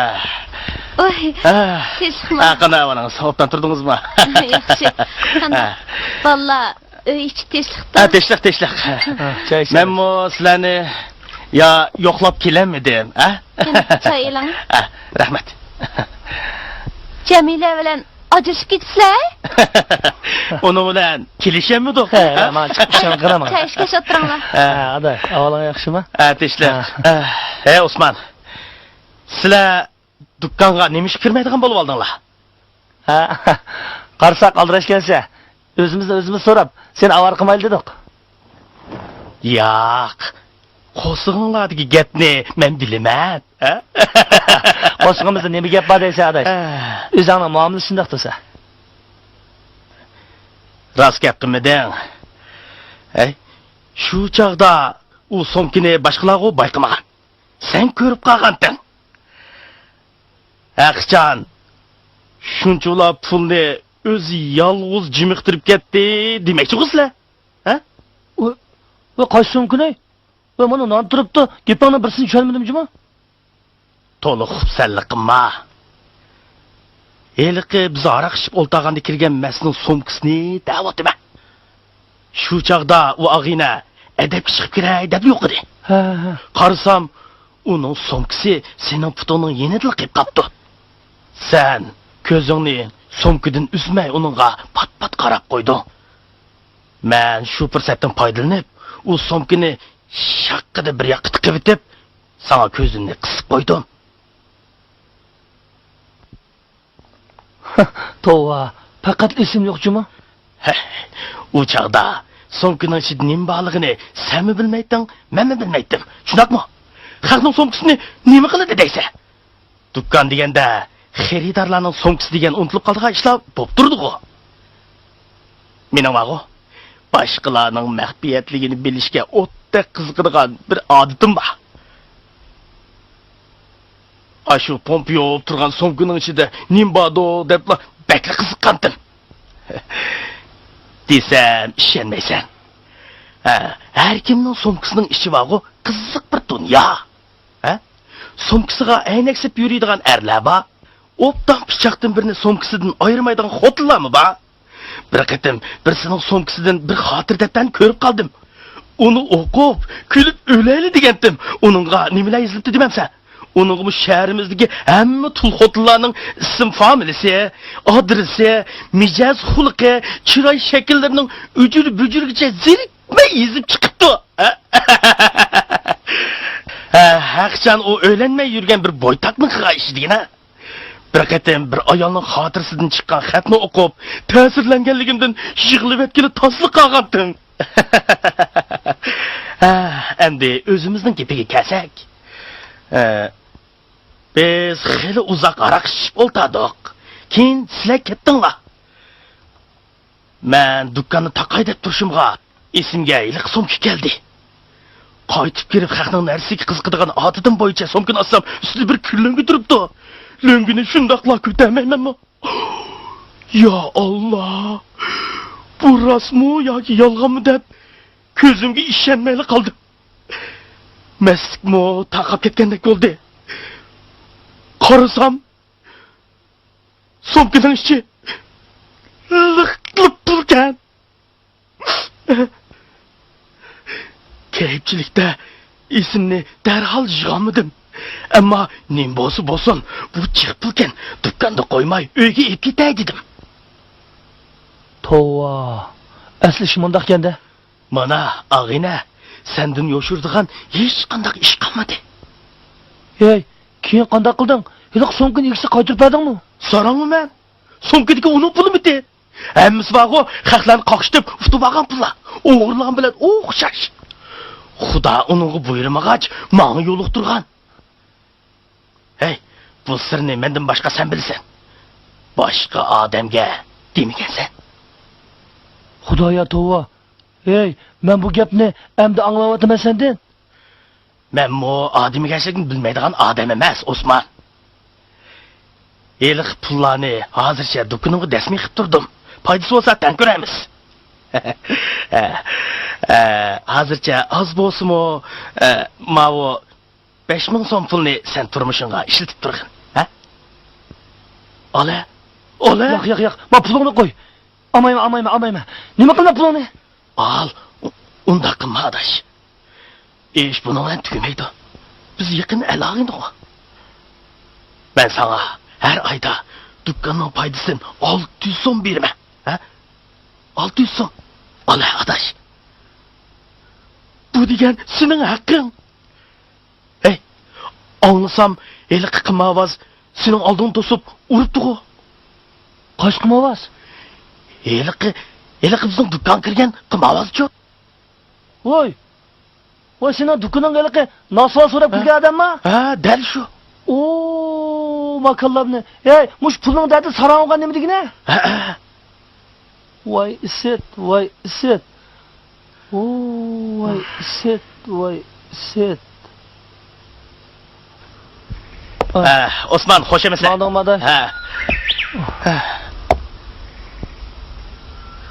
ۋاي، ئە. تىنچلىقمۇ؟ ئە، قانداق ئەھۋالىڭىز؟ ئوبدان تۇردىڭىزمۇ؟ ياخشى. قانداق؟ ئە. بالىلار، ئۆي ئىچى تىنچلىقتا؟ ئە، تىنچلىق، تىنچلىق. ھە، چاي ئىچىمىز. مەنمۇ سىلەرنى يا يوقلاپ كېلەلمىدىم، ھە؟ قېنى، چاي ئېلىڭ. ئە، رەھمەت. جەمىلە بىلەن ئاجرىشىپ كېتىپسىلەر؟ ئۇنىڭ بىلەن كېلىشەلمىدۇق. ھە، ھە؟ مانا چىقىپ ئىشەڭ قىلىمەن. چاي ئىچكەچ ئولتۇرۇڭلار. ھە، ئاداش، ئەھۋالىڭ ياخشىما؟ ھە، تىنچلىق. ھە. ھە. ھەي، ئوسمان. سىلەر دۇكانغا نېمە ئىشقا كىرمەيدىغان بولۇۋالدىڭلار؟ ھە، قارىساق ئالدىراش ئىكەنسەن. ئۆزىمىزنى ئۆزىمىز سوراپ، سېنى ئاۋارە قىلمايلى دېدۇق. ياق، قورسىقىڭلاردىكى گەپنى مەن بىلىمەن، ھە؟ قورسىقىمىزدا نېمە گەپ بار دەيسەن، ئاداش؟ ھە. ئۆزۈڭنىڭ مۇئامىلىسى شۇنداق تۇرسا. راست گەپ قىلمىدىڭ. ھەي، شۇ چاغدا ئۇ سومكىنى باشقىلارغۇ بايقىمىغان. سەن كۆرۈپ قالغانتىڭ. ھەقىچان، شۇنچىۋالا پۇلنى ئۆزى يالغۇز جىمىقتۇرۇپ كەتتى دېمەكچىغۇ سىلەر؟ ھە؟ ۋاي، ۋاي، قايسى سومكىنى؟ ۋاي، مانا نان تۇرۇپتۇ. گېپىڭنىڭ بىرسىنى چۈشەنمىدىم جۇمۇ. تولا خۇپسەنلىك قىلما. ھېلىقى بىز ھاراق ئىچىپ ئولتۇرغاندا كىرگەن مەسنىڭ سومكىسىنى دەۋاتىمەن. شۇ چاغدا ئۇ ئاغىنە ئەدەپكە چىقىپ كىرەي دەپ يوقىدى. ھە، ھە. قارىسام، ئۇنىڭ سومكىسى سېنىڭ پۇتۇڭنىڭ يېنىدىلا قېلىپ قاپتۇ. سەن كۆزۈڭنى سومكىدىن ئۈزمەي ئۇنىڭغا پات-پات قاراپ قويدۇڭ. مەن شۇ پۇرسەتتىن پايدىلىنىپ، ئۇ سومكىنى شاققىدە بىر ياققا تىقىۋېتىپ، ساڭا كۆزۈمنى قىسىپ قويدۇم. توۋا، پەقەت ئېسىم يوق جۇمۇ. ھە، ئۇ چاغدا سومكىنىڭ ئىچىدە نېمە بارلىقىنى سەنمۇ بىلمەيتتىڭ، مەنمۇ بىلمەيتتىم. شۇنداقمۇ؟ خەقنىڭ سومكىسىنى نېمە قىلىدۇ دەيسەن؟ دۇكان دېگەندە خېرىدارلارنىڭ سومكىسى دېگەن ئۇنتۇلۇپ قالىدىغان ئىشلار بولۇپ تۇرىدىغۇ. مېنىڭ بارغۇ، باشقىلارنىڭ مەخپىيەتلىكىنى بىلىشكە ئوتتەك قىزىقىدىغان بىر ئادىتىم بار. ئاشۇ پومپا يوۋۇپ تۇرغان سومكىنىڭ ئىچىدە نېمە باردۇ دەپلا بەكلا قىزىققانتىم. دېسەم ئىشەنمەيسەن. ھە، ھەر كىمنىڭ سومكىسىنىڭ ئىچى بارغۇ، قىزىق بىر دۇنيا. ھە؟ سومكىسىغا ئەينەك سېلىپ يۈرىدىغان ئەرلەر بار. ئوبدان پىچاقتىن بىرنى سومكىسىدىن ئايرىمايدىغان خوتۇنلارمۇ بار. بىر قېتىم بىرسىنىڭ سومكىسىدىن بىر خاتىرە دەپتەرنى كۆرۈپ قالدىم. ئۇنى ئوقۇپ، كۈلۈپ ئۆلەيلى دېگەنتىم. ئۇنىڭغا نېمىلەر يېزىلىپتۇ دېمەمسەن؟ ئۇنىڭغىمۇ شەھىرىمىزدىكى ھەممە تۇل خوتۇنلارنىڭ ئىسىم فامىلىسى، ئادرېسى، مىجەز خۇلقى، چىراي شەكىللىرىنىڭ ئۈجۈر-بۈجۈرىگىچە زېرىكمەي يېزىپ چىقىپتۇ. ھە، ھەقىچان ئۇ ئۆيلەنمەي يۈرگەن بىر بويتاقنىڭ قىلغان ئىشى دېگىنە. بىر قېتىم بىر ئايالنىڭ خاتىرىسىدىن چىققان خەتنى ئوقۇپ، تەسىرلەنگەنلىكىمدىن يىغلىۋەتكىلى تاسلا قالغانتىم. ھە، ئەمدى ئۆزىمىزنىڭ گېپىگە كەلسەك. ھە، بىز خېلى ئۇزاق ھاراق ئىچىشىپ ئولتۇردۇق. كېيىن سىلەر كەتتىڭلار. مەن دۇكاننى تاقاي دەپ تۇرۇشۇمغا، ئېسىمگە ھېلىقى سومكا كەلدى. قايتىپ كىرىپ، خەقنىڭ نەرسىگە قىزىقىدىغان ئادىتىم بويىچە سومكىنى ئاچسام، ئۈستىدە بىر كۈن لۆڭگە تۇرۇپتۇ. لۆڭگىنى شۇنداقلا كۆتەرمەيمەنمۇ؟ يا ئاللا! بۇ راستمۇ ياكى يالغانمۇ دەپ، كۆزۈمگە ئىشەنمەيلا قالدىم. مەستلىكمۇ تارقاپ كەتكەندەك بولدى. قارىسام، سومكىنىڭ ئىچى لىق-لىق پۇلكەن. كەيپچىلىكتە ئېسىمنى دەرھال يىغالمىدىم. ئەمما نېمە بولسا بولسۇن، بۇ جىق پۇلكەن، دۇكاندا قويماي ئۆيگە ئېلىپ كېتەي دېدىم. توۋا، ئەسلى ئىش مۇنداقكەن-دە. مانا، ئاغىنە، سەندىن يوشۇرىدىغان ھېچقانداق ئىش قالمىدى. ھەي، كېيىن قانداق قىلدىڭ؟ ھېلىقى سومكىنىڭ ئىگىسىگە قايتۇرۇپ بەردىڭمۇ؟ سوراڭمۇ مەن؟ سومكىدىكى ئۇنىڭ پۇلىمىتى؟ ھەممىسى بارغۇ، خەقلەرنى قاقشىتىپ ئۇتۇپ ئالغان پۇللار. ئوغرىلىغان بىلەن ئوخشاش. خۇدا ئۇنىڭغا بۇيرۇمىغاچ، ماڭا يولۇقتۇرغان. ھەي، بۇ سىرنى مەندىن باشقا سەن بىلىسەن. باشقا ئادەمگە دېمىگەنسەن. خۇدايا توۋا. ھەي، مەن بۇ گەپنى ئەمدى ئاڭلاۋاتىمەن سەندىن. مەنمۇ ئادىمىگەرچىلىكنى بىلمەيدىغان ئادەم ئەمەس، ئوسمان. ھېلىقى پۇللارنى ھازىرچە دۇكىنىمغا دەسمىي قىلىپ تۇردۇم. پايدىسى بولسا تەڭ كۆرەرمىز. ھە، ھە، ھازىرچە ئاز بولسىمۇ، ھە، ماۋۇ بەش مىڭ سوم پۇلنى سەن تۇرمۇشۇڭغا ئىشلىتىپ تۇرغىن. ھە؟ ئالە، ئالە. ياق، ياق، ياق. ما پۇلۇڭنى قوي. ئالمايمەن، ئالمايمەن، ئالمايمەن. نېمە قىلىمەن پۇلۇڭنى؟ ئال، ئۇ-، ئۇنداق قىلما، ئاداش. ئىش بۇنىڭ بىلەن تۈگىمەيدۇ. بىز يېقىن ئەل-ئاغىنىغۇ. مەن ساڭا ھەر ئايدا دۇكاننىڭ پايدىسىدىن ئالتە يۈز سوم بېرىمەن. ھە؟ ئالتە يۈز سوم. ئالە، ئاداش. بۇ دېگەن سېنىڭ ھەققىڭ. ھەي، ئاڭلىسام، ھېلىقى قىمارۋاز سېنىڭ ئالدىڭنى توسۇپ ئۇرۇپتىغۇ. قايسى قىمارۋاز؟ ھېلىقى، ھېلىقى بىزنىڭ دۇكانغا كىرگەن قىمارۋازچۇ. ۋاي، ۋاي، سېنىڭ دۇكىنىڭغا ھېلىقى ناسۋار سوراپ كىرگەن ئادەمما؟ ھە، دەل شۇ. ئو، ماكاللامنى. ھەي، مۇشۇ پۇلنىڭ دەردى ساراڭ بولغان نېمە دېگىنە؟ ھە، ھە. ۋاي ئىسىت، ۋاي ئىسىت. ئو، ۋاي ئىسىت، ۋاي ئىسىت. ئە، ئوسمان، خوش ئەمەسلەر. ماڭدىڭ، ماڭدىڭ. ھە.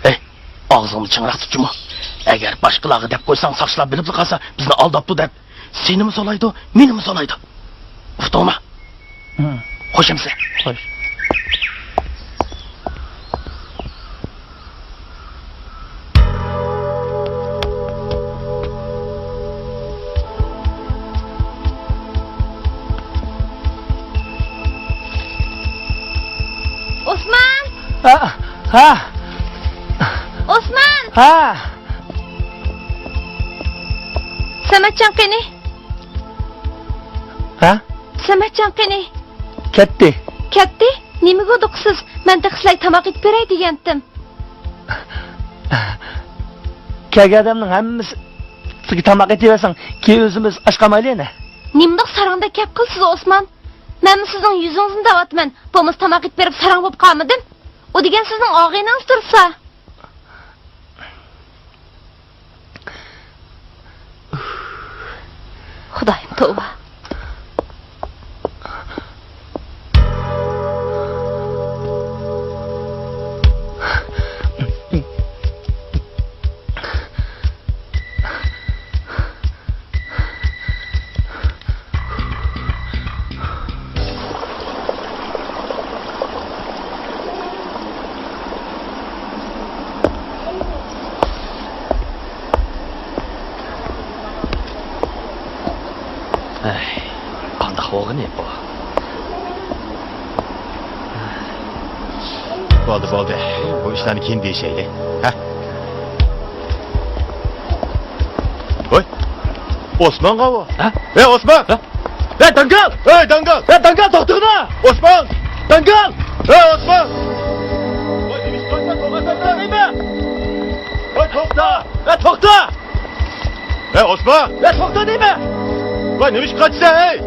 ھەي، ئاغزىڭنى چىڭراق تۇت جۇمۇ. ئەگەر باشقىلارغا دەپ قويساڭ، ساقچىلار بىلىپلا قالسا، بىزنى ئالداپتۇ دەپ، سېنىمۇ سولايدۇ، مېنىمۇ سولايدۇ. ئۇقتۇڭما؟ ھە. خوش ئەمىسە. خوش. ئوسمان! ھە، ھە. ئوسمان! ھە. سەمەتجان قېنى؟ ھە؟ سەمەتجان قېنى؟ كەتتى. كەتتى؟ نېمىگە ئۇدۇقسىز؟ مەن تېخى سىلەرگە تاماق ئېتىپ بېرەي دېگەنتىم. كەلگەن ئادەمنىڭ ھەممىسىگە تاماق ئېتىۋەرسەڭ، كېيىن ئۆزىمىز ئاچ قالمايلى يەنە. نېمىنداق ساراڭدەك گەپ قىلىسىز، ئوسمان؟ مەنمۇ سىزنىڭ يۈزىڭىزنى دەۋاتىمەن. بولمىسا تاماق ئېتىپ بېرىپ ساراڭ بولۇپ قالمىدىم. ئۇ دېگەن سىزنىڭ ئاغىنىڭىز تۇرسا. خۇدايىم، توۋا. ئەي، قانداق بولغىنى بۇ؟ بولدى، بولدى. بۇ ئىشلارنى كېيىن دېيىشەيلى. ھە؟ ۋاي، ئوسمانغا بۇ. ھە؟ ھەي، ئوسمان! ھە؟ ھەي، داڭگال! ھەي، داڭگال! ھەي، داڭگال، توختىغىنا! ئوسمان! داڭگال! ھەي، ئوسمان! ۋاي، نېمىشقا قاچىسەن؟ توختىسەن دەيمەن! ۋاي، توختا! ھەي، توختا! ھەي، ئوسمان! ھەي، توختا دەيمەن! ۋاي، نېمىشقا قاچىسەن، ھەي؟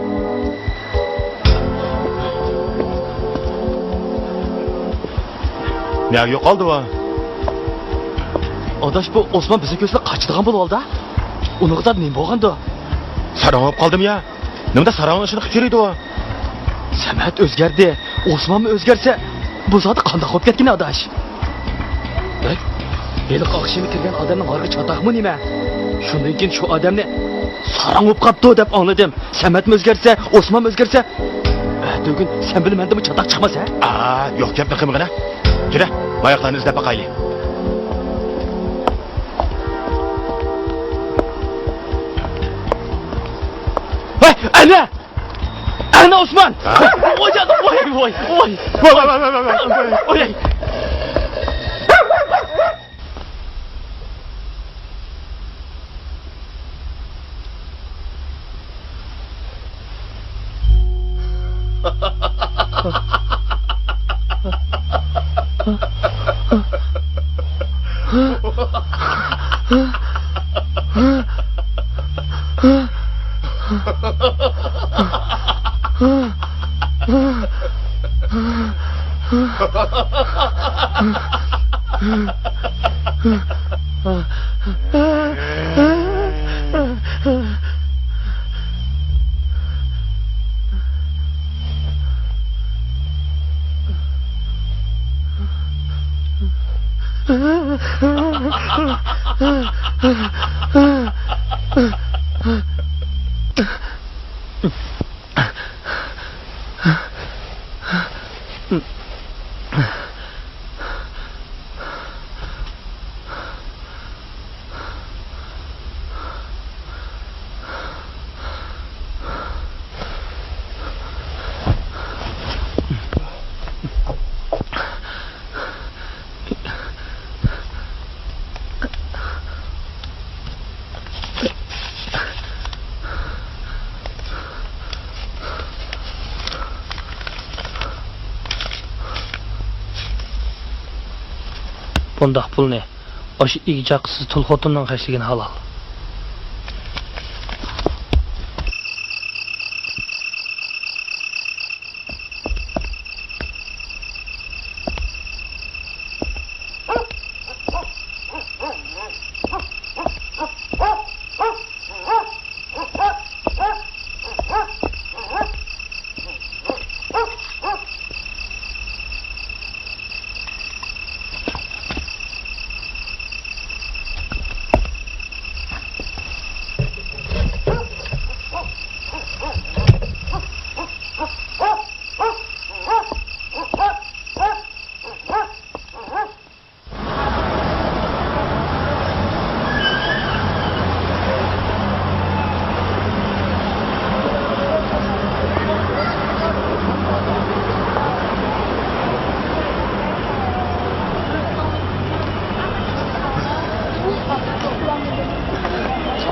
نەگە يوقالدى ئۇ؟ ئاداش، بۇ ئوسمان بىزنى كۆرسىلا قاچىدىغان بولۇۋالدى. ئۇنىڭغا زادى نېمە بولغاندۇ؟ ساراڭ بولۇپ قالدىمۇ يا؟ نېمىدە ساراڭنىڭ ئىشىنى قىلىپ يۈرىدۇ ئۇ؟ سەمەت ئۆزگەردى، ئوسمانمۇ ئۆزگەرسە، بۇ زادى قانداق بولۇپ كەتكىنى، ئاداش؟ ھەي، ھېلىقى ئاخشىمى كىرگەن ئادەمنىڭ ھارغا چاتاقمۇ نېمە؟ شۇندىن كېيىن شۇ ئادەمنى ساراڭ بولۇپ قاپتۇ دەپ ئاڭلىدىم. سەمەتمۇ ئۆزگەرسە، ئوسمانمۇ ئۆزگەرسە، ئەتىگۈن سەن بىلەن مەندىنمۇ چاتاق چىقماس، ھە؟ ئا، يوق گەپنى قىلمىغىنە. كىرە، ماياقلارنى ئىزدەپ باقايلى. ھەي، ئەنە! ئەنە ئوسمان! ھە؟ ۋاي، ۋاي، ۋاي، ۋاي. ۋاي، ۋاي، ۋاي. بۇنداق پۇلنى ئاشۇ ئىگە چاقىسىز تۇل خوتۇننىڭ خەجلىگىنى ھالال.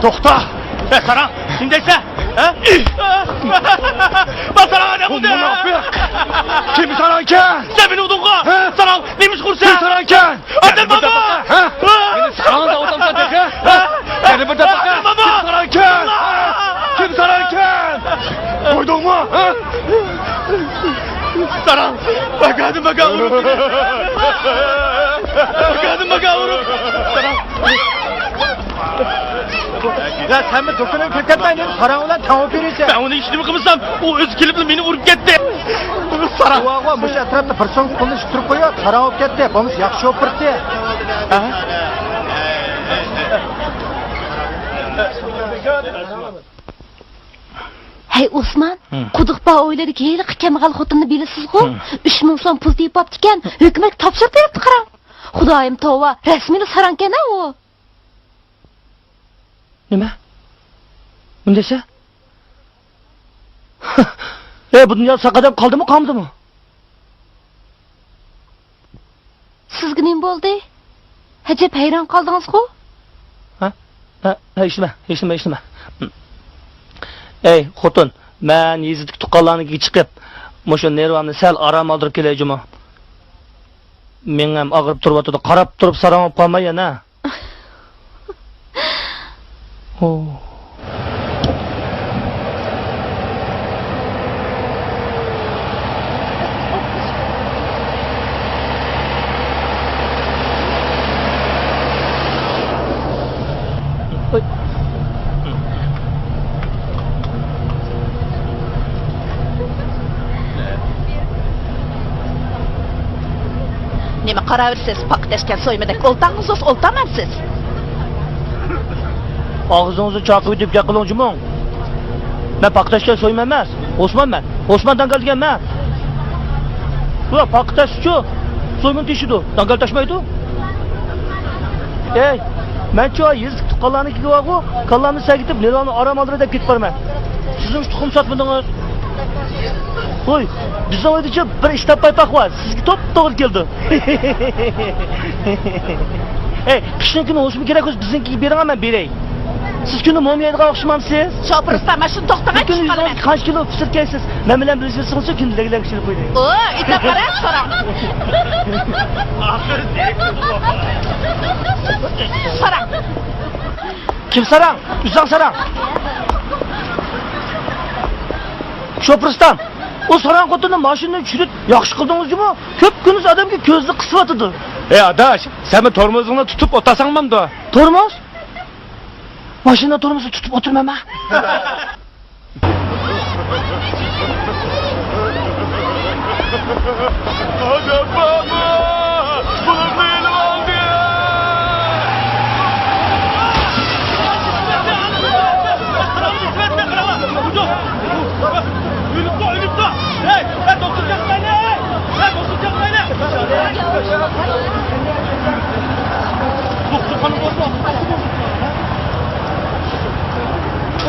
توختا! ئە، ساراڭ، نېمە دەيسەن؟ ھە؟ باساراڭ، نېمە بولدى؟ مۇناپىق! كىم ساراڭكەن؟ سەن مېنى ئۇردۇڭغۇ! ھە؟ ساراڭ، نېمە ئىش قىلىسەن؟ كىم ساراڭكەن؟ ئادەم بابا! ھە؟ مېنى ساراڭ دەۋاتامسەن تېخى؟ ھە؟ يەنە بىر دەپە! ئادەم بابا! كىم ساراڭكەن؟ كىم ساراڭكەن؟ قويدۇڭمۇ؟ ھە؟ ساراڭ! بەكەدىن بەكە ئۇرۇپ! بەكەدىن بەكە ئۇرۇپ! ساراڭ! يا سەنمۇ دۇكىنىڭغا كىرىپ كەتمەيدۇ، ساراڭ بىلەن تەڭ بولۇپ يۈرىسەن. مەن ئۇنى ھېچنېمە قىلمىسام، ئۇ ئۆزى كېلىپلا مېنى ئۇرۇپ كەتتى. ساراڭ. توۋاغۇ، مۇشۇ ئەتراپتا بىر سومكا پۇلنى ئىتتۈرۈپ قويۇپ، ساراڭ بولۇپ كەتتى. بولمىسا ياخشى شوپۇر ئىدى. ھە؟ ھەي ئوسمان، ھە. قۇدۇق بار ھويلىدىكى ھېلىقى كەمبەغەل خوتۇننى بىلىسىزغۇ؟ ھە. ئۈچ مىڭ سوم پۇل تېپىپتىكەن، ھۆكۈمەتكە تاپشۇرۇپ بېرىپتۇ قاراڭ. خۇدايىم توۋا، رەسمىيلا ساراڭكەن-ھە ئۇ. نېمە؟ ئۇنداق دېسە؟ ئەي، بۇ دۇنيادا ساق ئادەم قالدىمۇ، قالمىدىمۇ؟ سىزگە نېمە بولدى؟ ئەجەب ھەيران قالدىڭىزغۇ؟ ھە؟ ھە، ھە، ھېچنېمە، ھېچنېمە، ھېچنېمە. ئەي، خوتۇن، مەن يېزىدىكى تۇغقانلارنىڭكىگە چىقىپ، مۇشۇ نېرۋامنى سەل ئارام ئالدۇرۇپ كېلەي جۇمۇ. مېڭەم ئاغرىپ تۇرۇۋاتىدۇ، قاراپ تۇرۇپ ساراڭ بولۇپ قالماي يەنە. نېمە قاراۋېرىسىز؟ پاقا تەشكەن سويمىدەك ئولتاڭغۇزۇس ئولتامەنسىز. ئاغزىڭىزنى چاقىۋېتىپ گەپ قىلىڭ جۇمۇڭ. مەن پاقا تەشكەن سويما ئەمەس. ئوسمان مەن. ئوسمان داڭگال دېگەن مەن. بۇ پاقا تەشچۇ. سويمىنى تېشىدۇ. داڭگال تاشمايدۇ. ئەي، مەنچۇ يېزا تۇغقانلارنىڭكىگە بارغۇ، كاللامنى سەگىتىپ، نېرۋامنى ئارام ئالدۇراي دەپ كېتىپ بارىمەن. سىزمۇ تۇخۇم ساتمىدىڭىز. ۋوي، بىزنىڭ ئۆيدىچۇ بىر ئىش تاپماي پاق بار، سىزگە توپتوغرا كېلىدۇ. ئەي، قىشنىڭ كۈنى ھوشمۇ كېرەك بولسا بىزنىڭكىگە بېرىڭە، مەن بېرەي. سىز كۈندە موم يەيدىغان ئوخشىمامسىز؟ شوپۇر ئۇستا، مەن شۇنى توختىغان بىر كۈندە چىقىپ قالىمەن. قانچە كىلو پىسىرىپ كەلسىز؟ مەن بىلەن بىللە يۈرسىڭىزچۇ كۈندە لەگلەك پىشۇرۇپ قويدى. ئو، ئېيتىپ قارا، ساراڭ. ساراڭ. كىم ساراڭ؟ ئۆزۈڭ ساراڭ. شوپۇر ئۇستام، بۇ ساراڭ خوتۇننى ماشىنىدىن چۈشۈرۈپ ياخشى قىلدىڭىز جۇمۇ؟ كۈپكۈندۈز ئادەمگە كۆزىنى قىسىۋاتىدۇ. ئەي ئاداش، سەنمۇ تورمۇزۇڭنى تۇتۇپ ئولتۇرساڭ بولامدۇ؟ تورمۇز؟ ماشىنا تورمۇزىنى تۇتۇپ ئولتۇرمايمەن.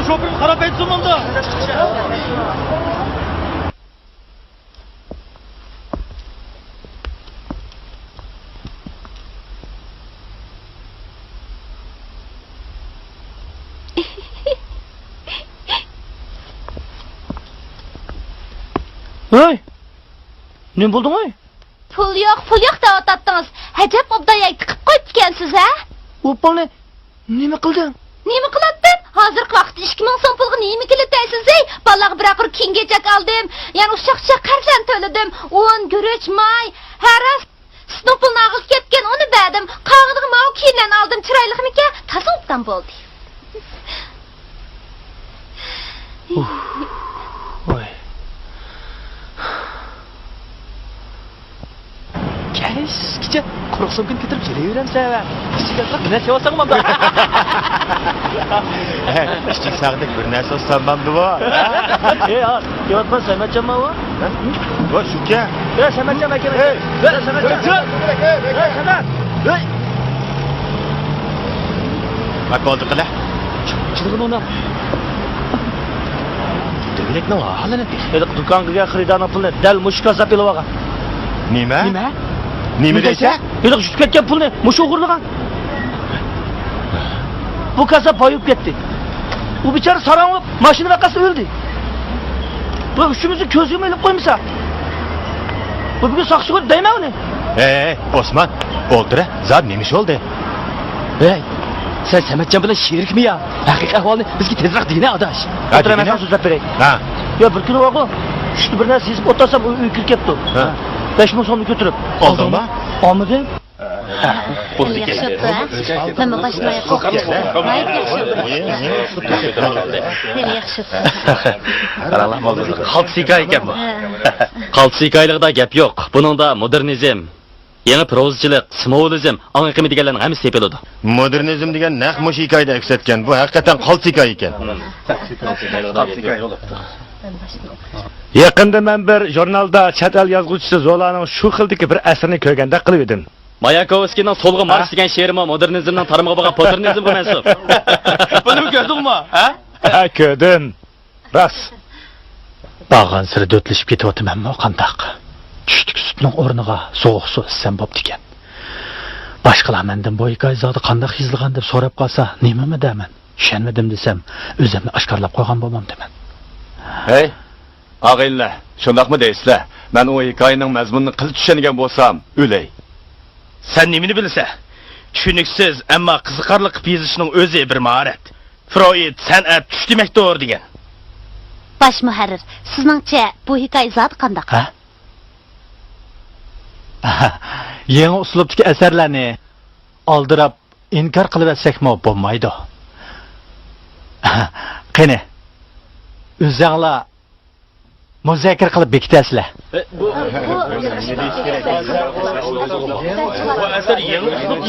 شوپۇرغا قاراپ ئېيتسۇن مۇندا. ھەي! نېمە بولدۇڭ ئەي؟ پۇل يوق، پۇل يوق دەۋاتاتتىڭىز. ئەجەب ئوبدان يەگدە قىپ قويۇپتىكەنسىز ھە؟ ئۇ پۇلنى نېمە قىلدىڭ؟ نېمە قىلاتتىم؟ ھازىرقى ۋاقىتتا ئىككى مىڭ سوم پۇلغا نېمە كېلىدۇ دەيسىز ھەي؟ بالىلارغا بىرەر قۇر كىيىم-كېچەك ئالدىم. يەنە ئۇششاق-چۈششەك قەرزلەرنى تۆلىدىم. ئۇن، گۈرۈچ، ماي، ھە راست. سۈتنىڭ پۇلىنى ئاغزى كەتكەن، ئۇنى بەردىم. قالغىنىغا ماۋۇ كىيىملەرنى ئالدىم، چىرايلىقمىكەن؟ تازا ئوبدان بولدى. ۋاي. كەچكىچە قۇرۇق سومكىنى كۆتۈرۈپ يۈرۈۋېرەمسەن ھە؟ ئىچىگە بىر نەرسە يەۋالساڭ بولامدۇ؟ ئىچىك ساغدەك بىر نەرسە ئالسام بولامدۇ بۇ؟ ئەي، ئا، كېلىۋاتقان سەمەتجانمۇ بۇ؟ ھە؟ ۋاي، شۇكەن. ئەي، سەمەتجان ئاكا. ئەي، سەمەتجان. ئەي، سەمەت. ئەي. ماكالدى قىلە. چىلغىنى ئۇناپ. دۆگىلەكنىڭ ھالىنى تېخى. ھېلىقى دۇكانغا كىرگەن خېرىدارنىڭ پۇلىنى دەل مۇشۇ كاززاپ ئېلىۋالغان. نېمە؟ نېمە؟ نېمە دەيسەن؟ ھېلىقى جۈتۈپ كەتكەن پۇلنى مۇشۇ ئوغرىلىغان. بۇ كاززاپ بايىپ كەتتى. ئۇ بىچارە ساراڭ بولۇپ ماشىنا ۋەقەسىدە ئۆلدى. بۇ ئۈچىمىزنى كۆزگىمۇ ئىلىپ قويمىسا. بۇ بۈگۈن ساقچىغا دەيمەن ئۇنى. ھەي، ئوسمان، ئولتۇر ھە، زادى نېمە ئىش بولدى؟ ھەي، سەن سەمەتجان بىلەن شېرىكمۇ يا؟ ھەقىقىي ئەھۋالنى بىزگە تېزراق دېگىنە ئاداش. ھە، ئولتۇر، مەن دېگىنە. ساڭا سۆزلەپ بېرەي. ھە. يا، بىر كۈنى بارغۇ، چۈشتە بىر نەرسە يېزىپ ئولتۇرسام، ئۇ ئۆيگە كىرىپ كەپتۇ. ھە. بەش مىڭ سومنى كۆتۈرۈپ. ئالدىڭمۇ؟ ئالدىم. ئەمدى ياخشى بوپتۇ، ھە؟ مەنمۇ باشلىماي قويۇپ كەتتىم. غايەت ياخشى بوپتۇ. يەنە ياخشى بوپتۇ. قاراڭلار، قالتىس ھېكايە ئىكەن بۇ. ھە. قالتىس ھېكايىلىقىدا گەپ يوق. بۇنىڭدا مودېرنىزم، يېڭى پروزىچىلىق، سىمۋولىزم، ئاڭ ئېقىمى دېگەنلەرنىڭ ھەممىسى تېپىلىدۇ. مودېرنىزم دېگەن نەق مۇشۇ ھېكايىدە ئەكس ئەتكەن. بۇ ھەقىقەتەن قالتىس ھېكايە ئىكەن. يېقىندا مەن بىر ژۇرنالدا چەت ئەل يازغۇچىسى زولانىڭ شۇ خىلدىكى بىر ئەسىرىنى كۆرگەندەك قىلىۋىدىم. ماياكوۋسكىينىڭ سولغا مارش ھە؟ دېگەن شېئىرىمۇ مودېرنىزمنىڭ تارمىقىغا، پوتېرنىزمغا مەنسۇپ. بۇنىمۇ كۆردۈڭمۇ، ھە؟ ھە، كۆردۈم. راست. بارغانسېرى دۆتلىشىپ كېتىۋاتىمەنمۇ قانداق؟ چۈشتىكى سۈتنىڭ ئورنىغا سوغۇق سۇ ئىچسەم بوپتىكەن. باشقىلار مەندىن بۇ ھېكايە زادى قانداق يېزىلغان دەپ سوراپ قالسا، نېمىمۇ دەرمەن؟ چۈشەنمىدىم دېسەم، ئۆزۈمنى ئاشكارىلاپ قويغان بولمامدىمەن؟ ھەي، ئاغىنىلەر، شۇنداقمۇ دەيسىلەر؟ مەن ئۇ ھېكايىنىڭ مەزمۇنىنى قىلچە چۈشەنگەن بولسام، ئۆلەي. سەن نېمىنى بىلىسەن؟ چۈشىنىكسىز، ئەمما قىزىقارلىق قىلىپ يېزىشنىڭ ئۆزى بىر ماھارەت. فرويد سەنئەت چۈش دېمەكتۇر دېگەن. باش مۇھەررىر، سىزنىڭچە بۇ ھېكايە زادى قانداق؟ ھە؟ يېڭى ئۇسلۇبتىكى ئەسەرلەرنى ئالدىراپ ئىنكار قىلىۋەتسەكمۇ بولمايدۇ. قېنى، ئۆزەڭلار مۇزاكىرە قىلىپ بېكىتەرسىلەر. بۇ، بۇ ئەسەر يېڭى ئۇسلۇب.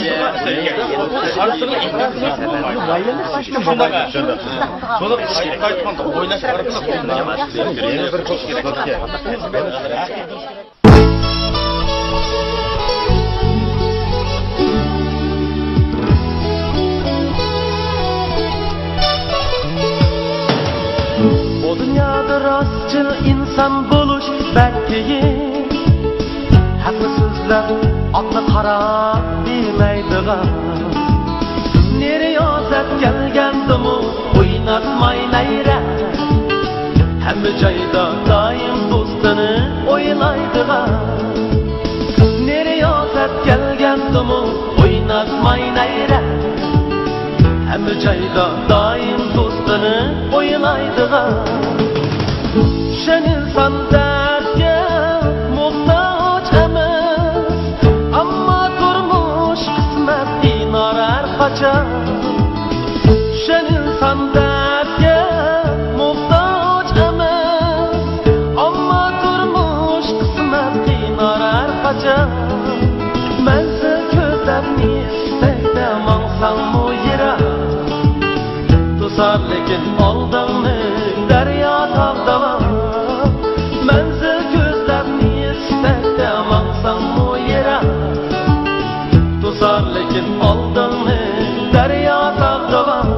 شۇنداق. بۇنى ئىچكىرى قايتقاندا ئويلاش ئارقىلىق. بۇ دۇنيادا راستچىل ئىنسان بولۇش بەك قىيىن. ھەقنى سۆزلەپ، ئاتنى قارا دېمەيدىغان. نېرى يازەپ كەلگەندىمۇ ئويناتماي نەيرە. ھەممە جايدا دائىم دوستىنى ئويلايدىغان. نېرى يازەپ كەلگەندىمۇ ئويناتماي نەيرە. ھەممە جايدا دائىم دوستىنى ئويلايدىغان. چۈشەن ئىنساندا چۈشەن ئىنسان دەردكە موھتاج ئەمەس، ئەمما تۇرمۇش قىسمەت قىينار ھەر قاچان. مەنزىل كۆزلەپ ئىستەكتە ماڭساڭمۇ يىراق، توسار لېكىن ئالدىڭنى دەريا تاغ داۋان. مەنزىل كۆزلەپ ئىستەكتە ماڭساڭمۇ يىراق، توسار لېكىن ئالدىڭنى دەريا تاغ داۋان.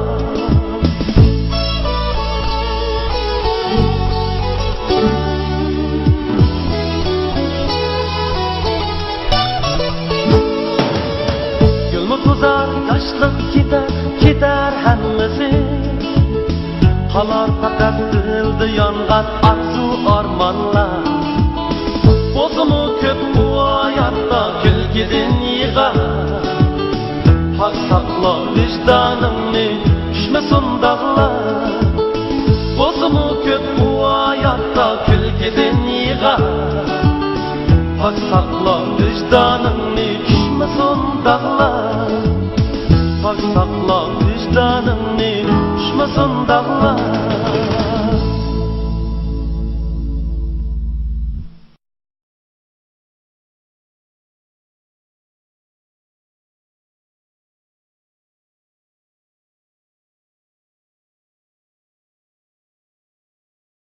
گۈلمۇ توزار، ياشلىق كېتەر، كېتەر ھەممىسى. قالار پەقەت دىلدا يانغان ئارزۇ ئارمانلار. بولسىمۇ كۆپ بۇ ھاياتتا كۈلكىدىن يىغا. پاك ساقلا ۋىجدانىڭنى، چۈشمىسۇن داغلار. بولسىمۇ كۆپ بۇ ھاياتتا كۈلكىدىن يىغا. پاك ساقلا ۋىجدانىڭنى، چۈشمىسۇن داغلار. پاك ساقلا ۋىجدانىڭنى، چۈشمىسۇن داغلار.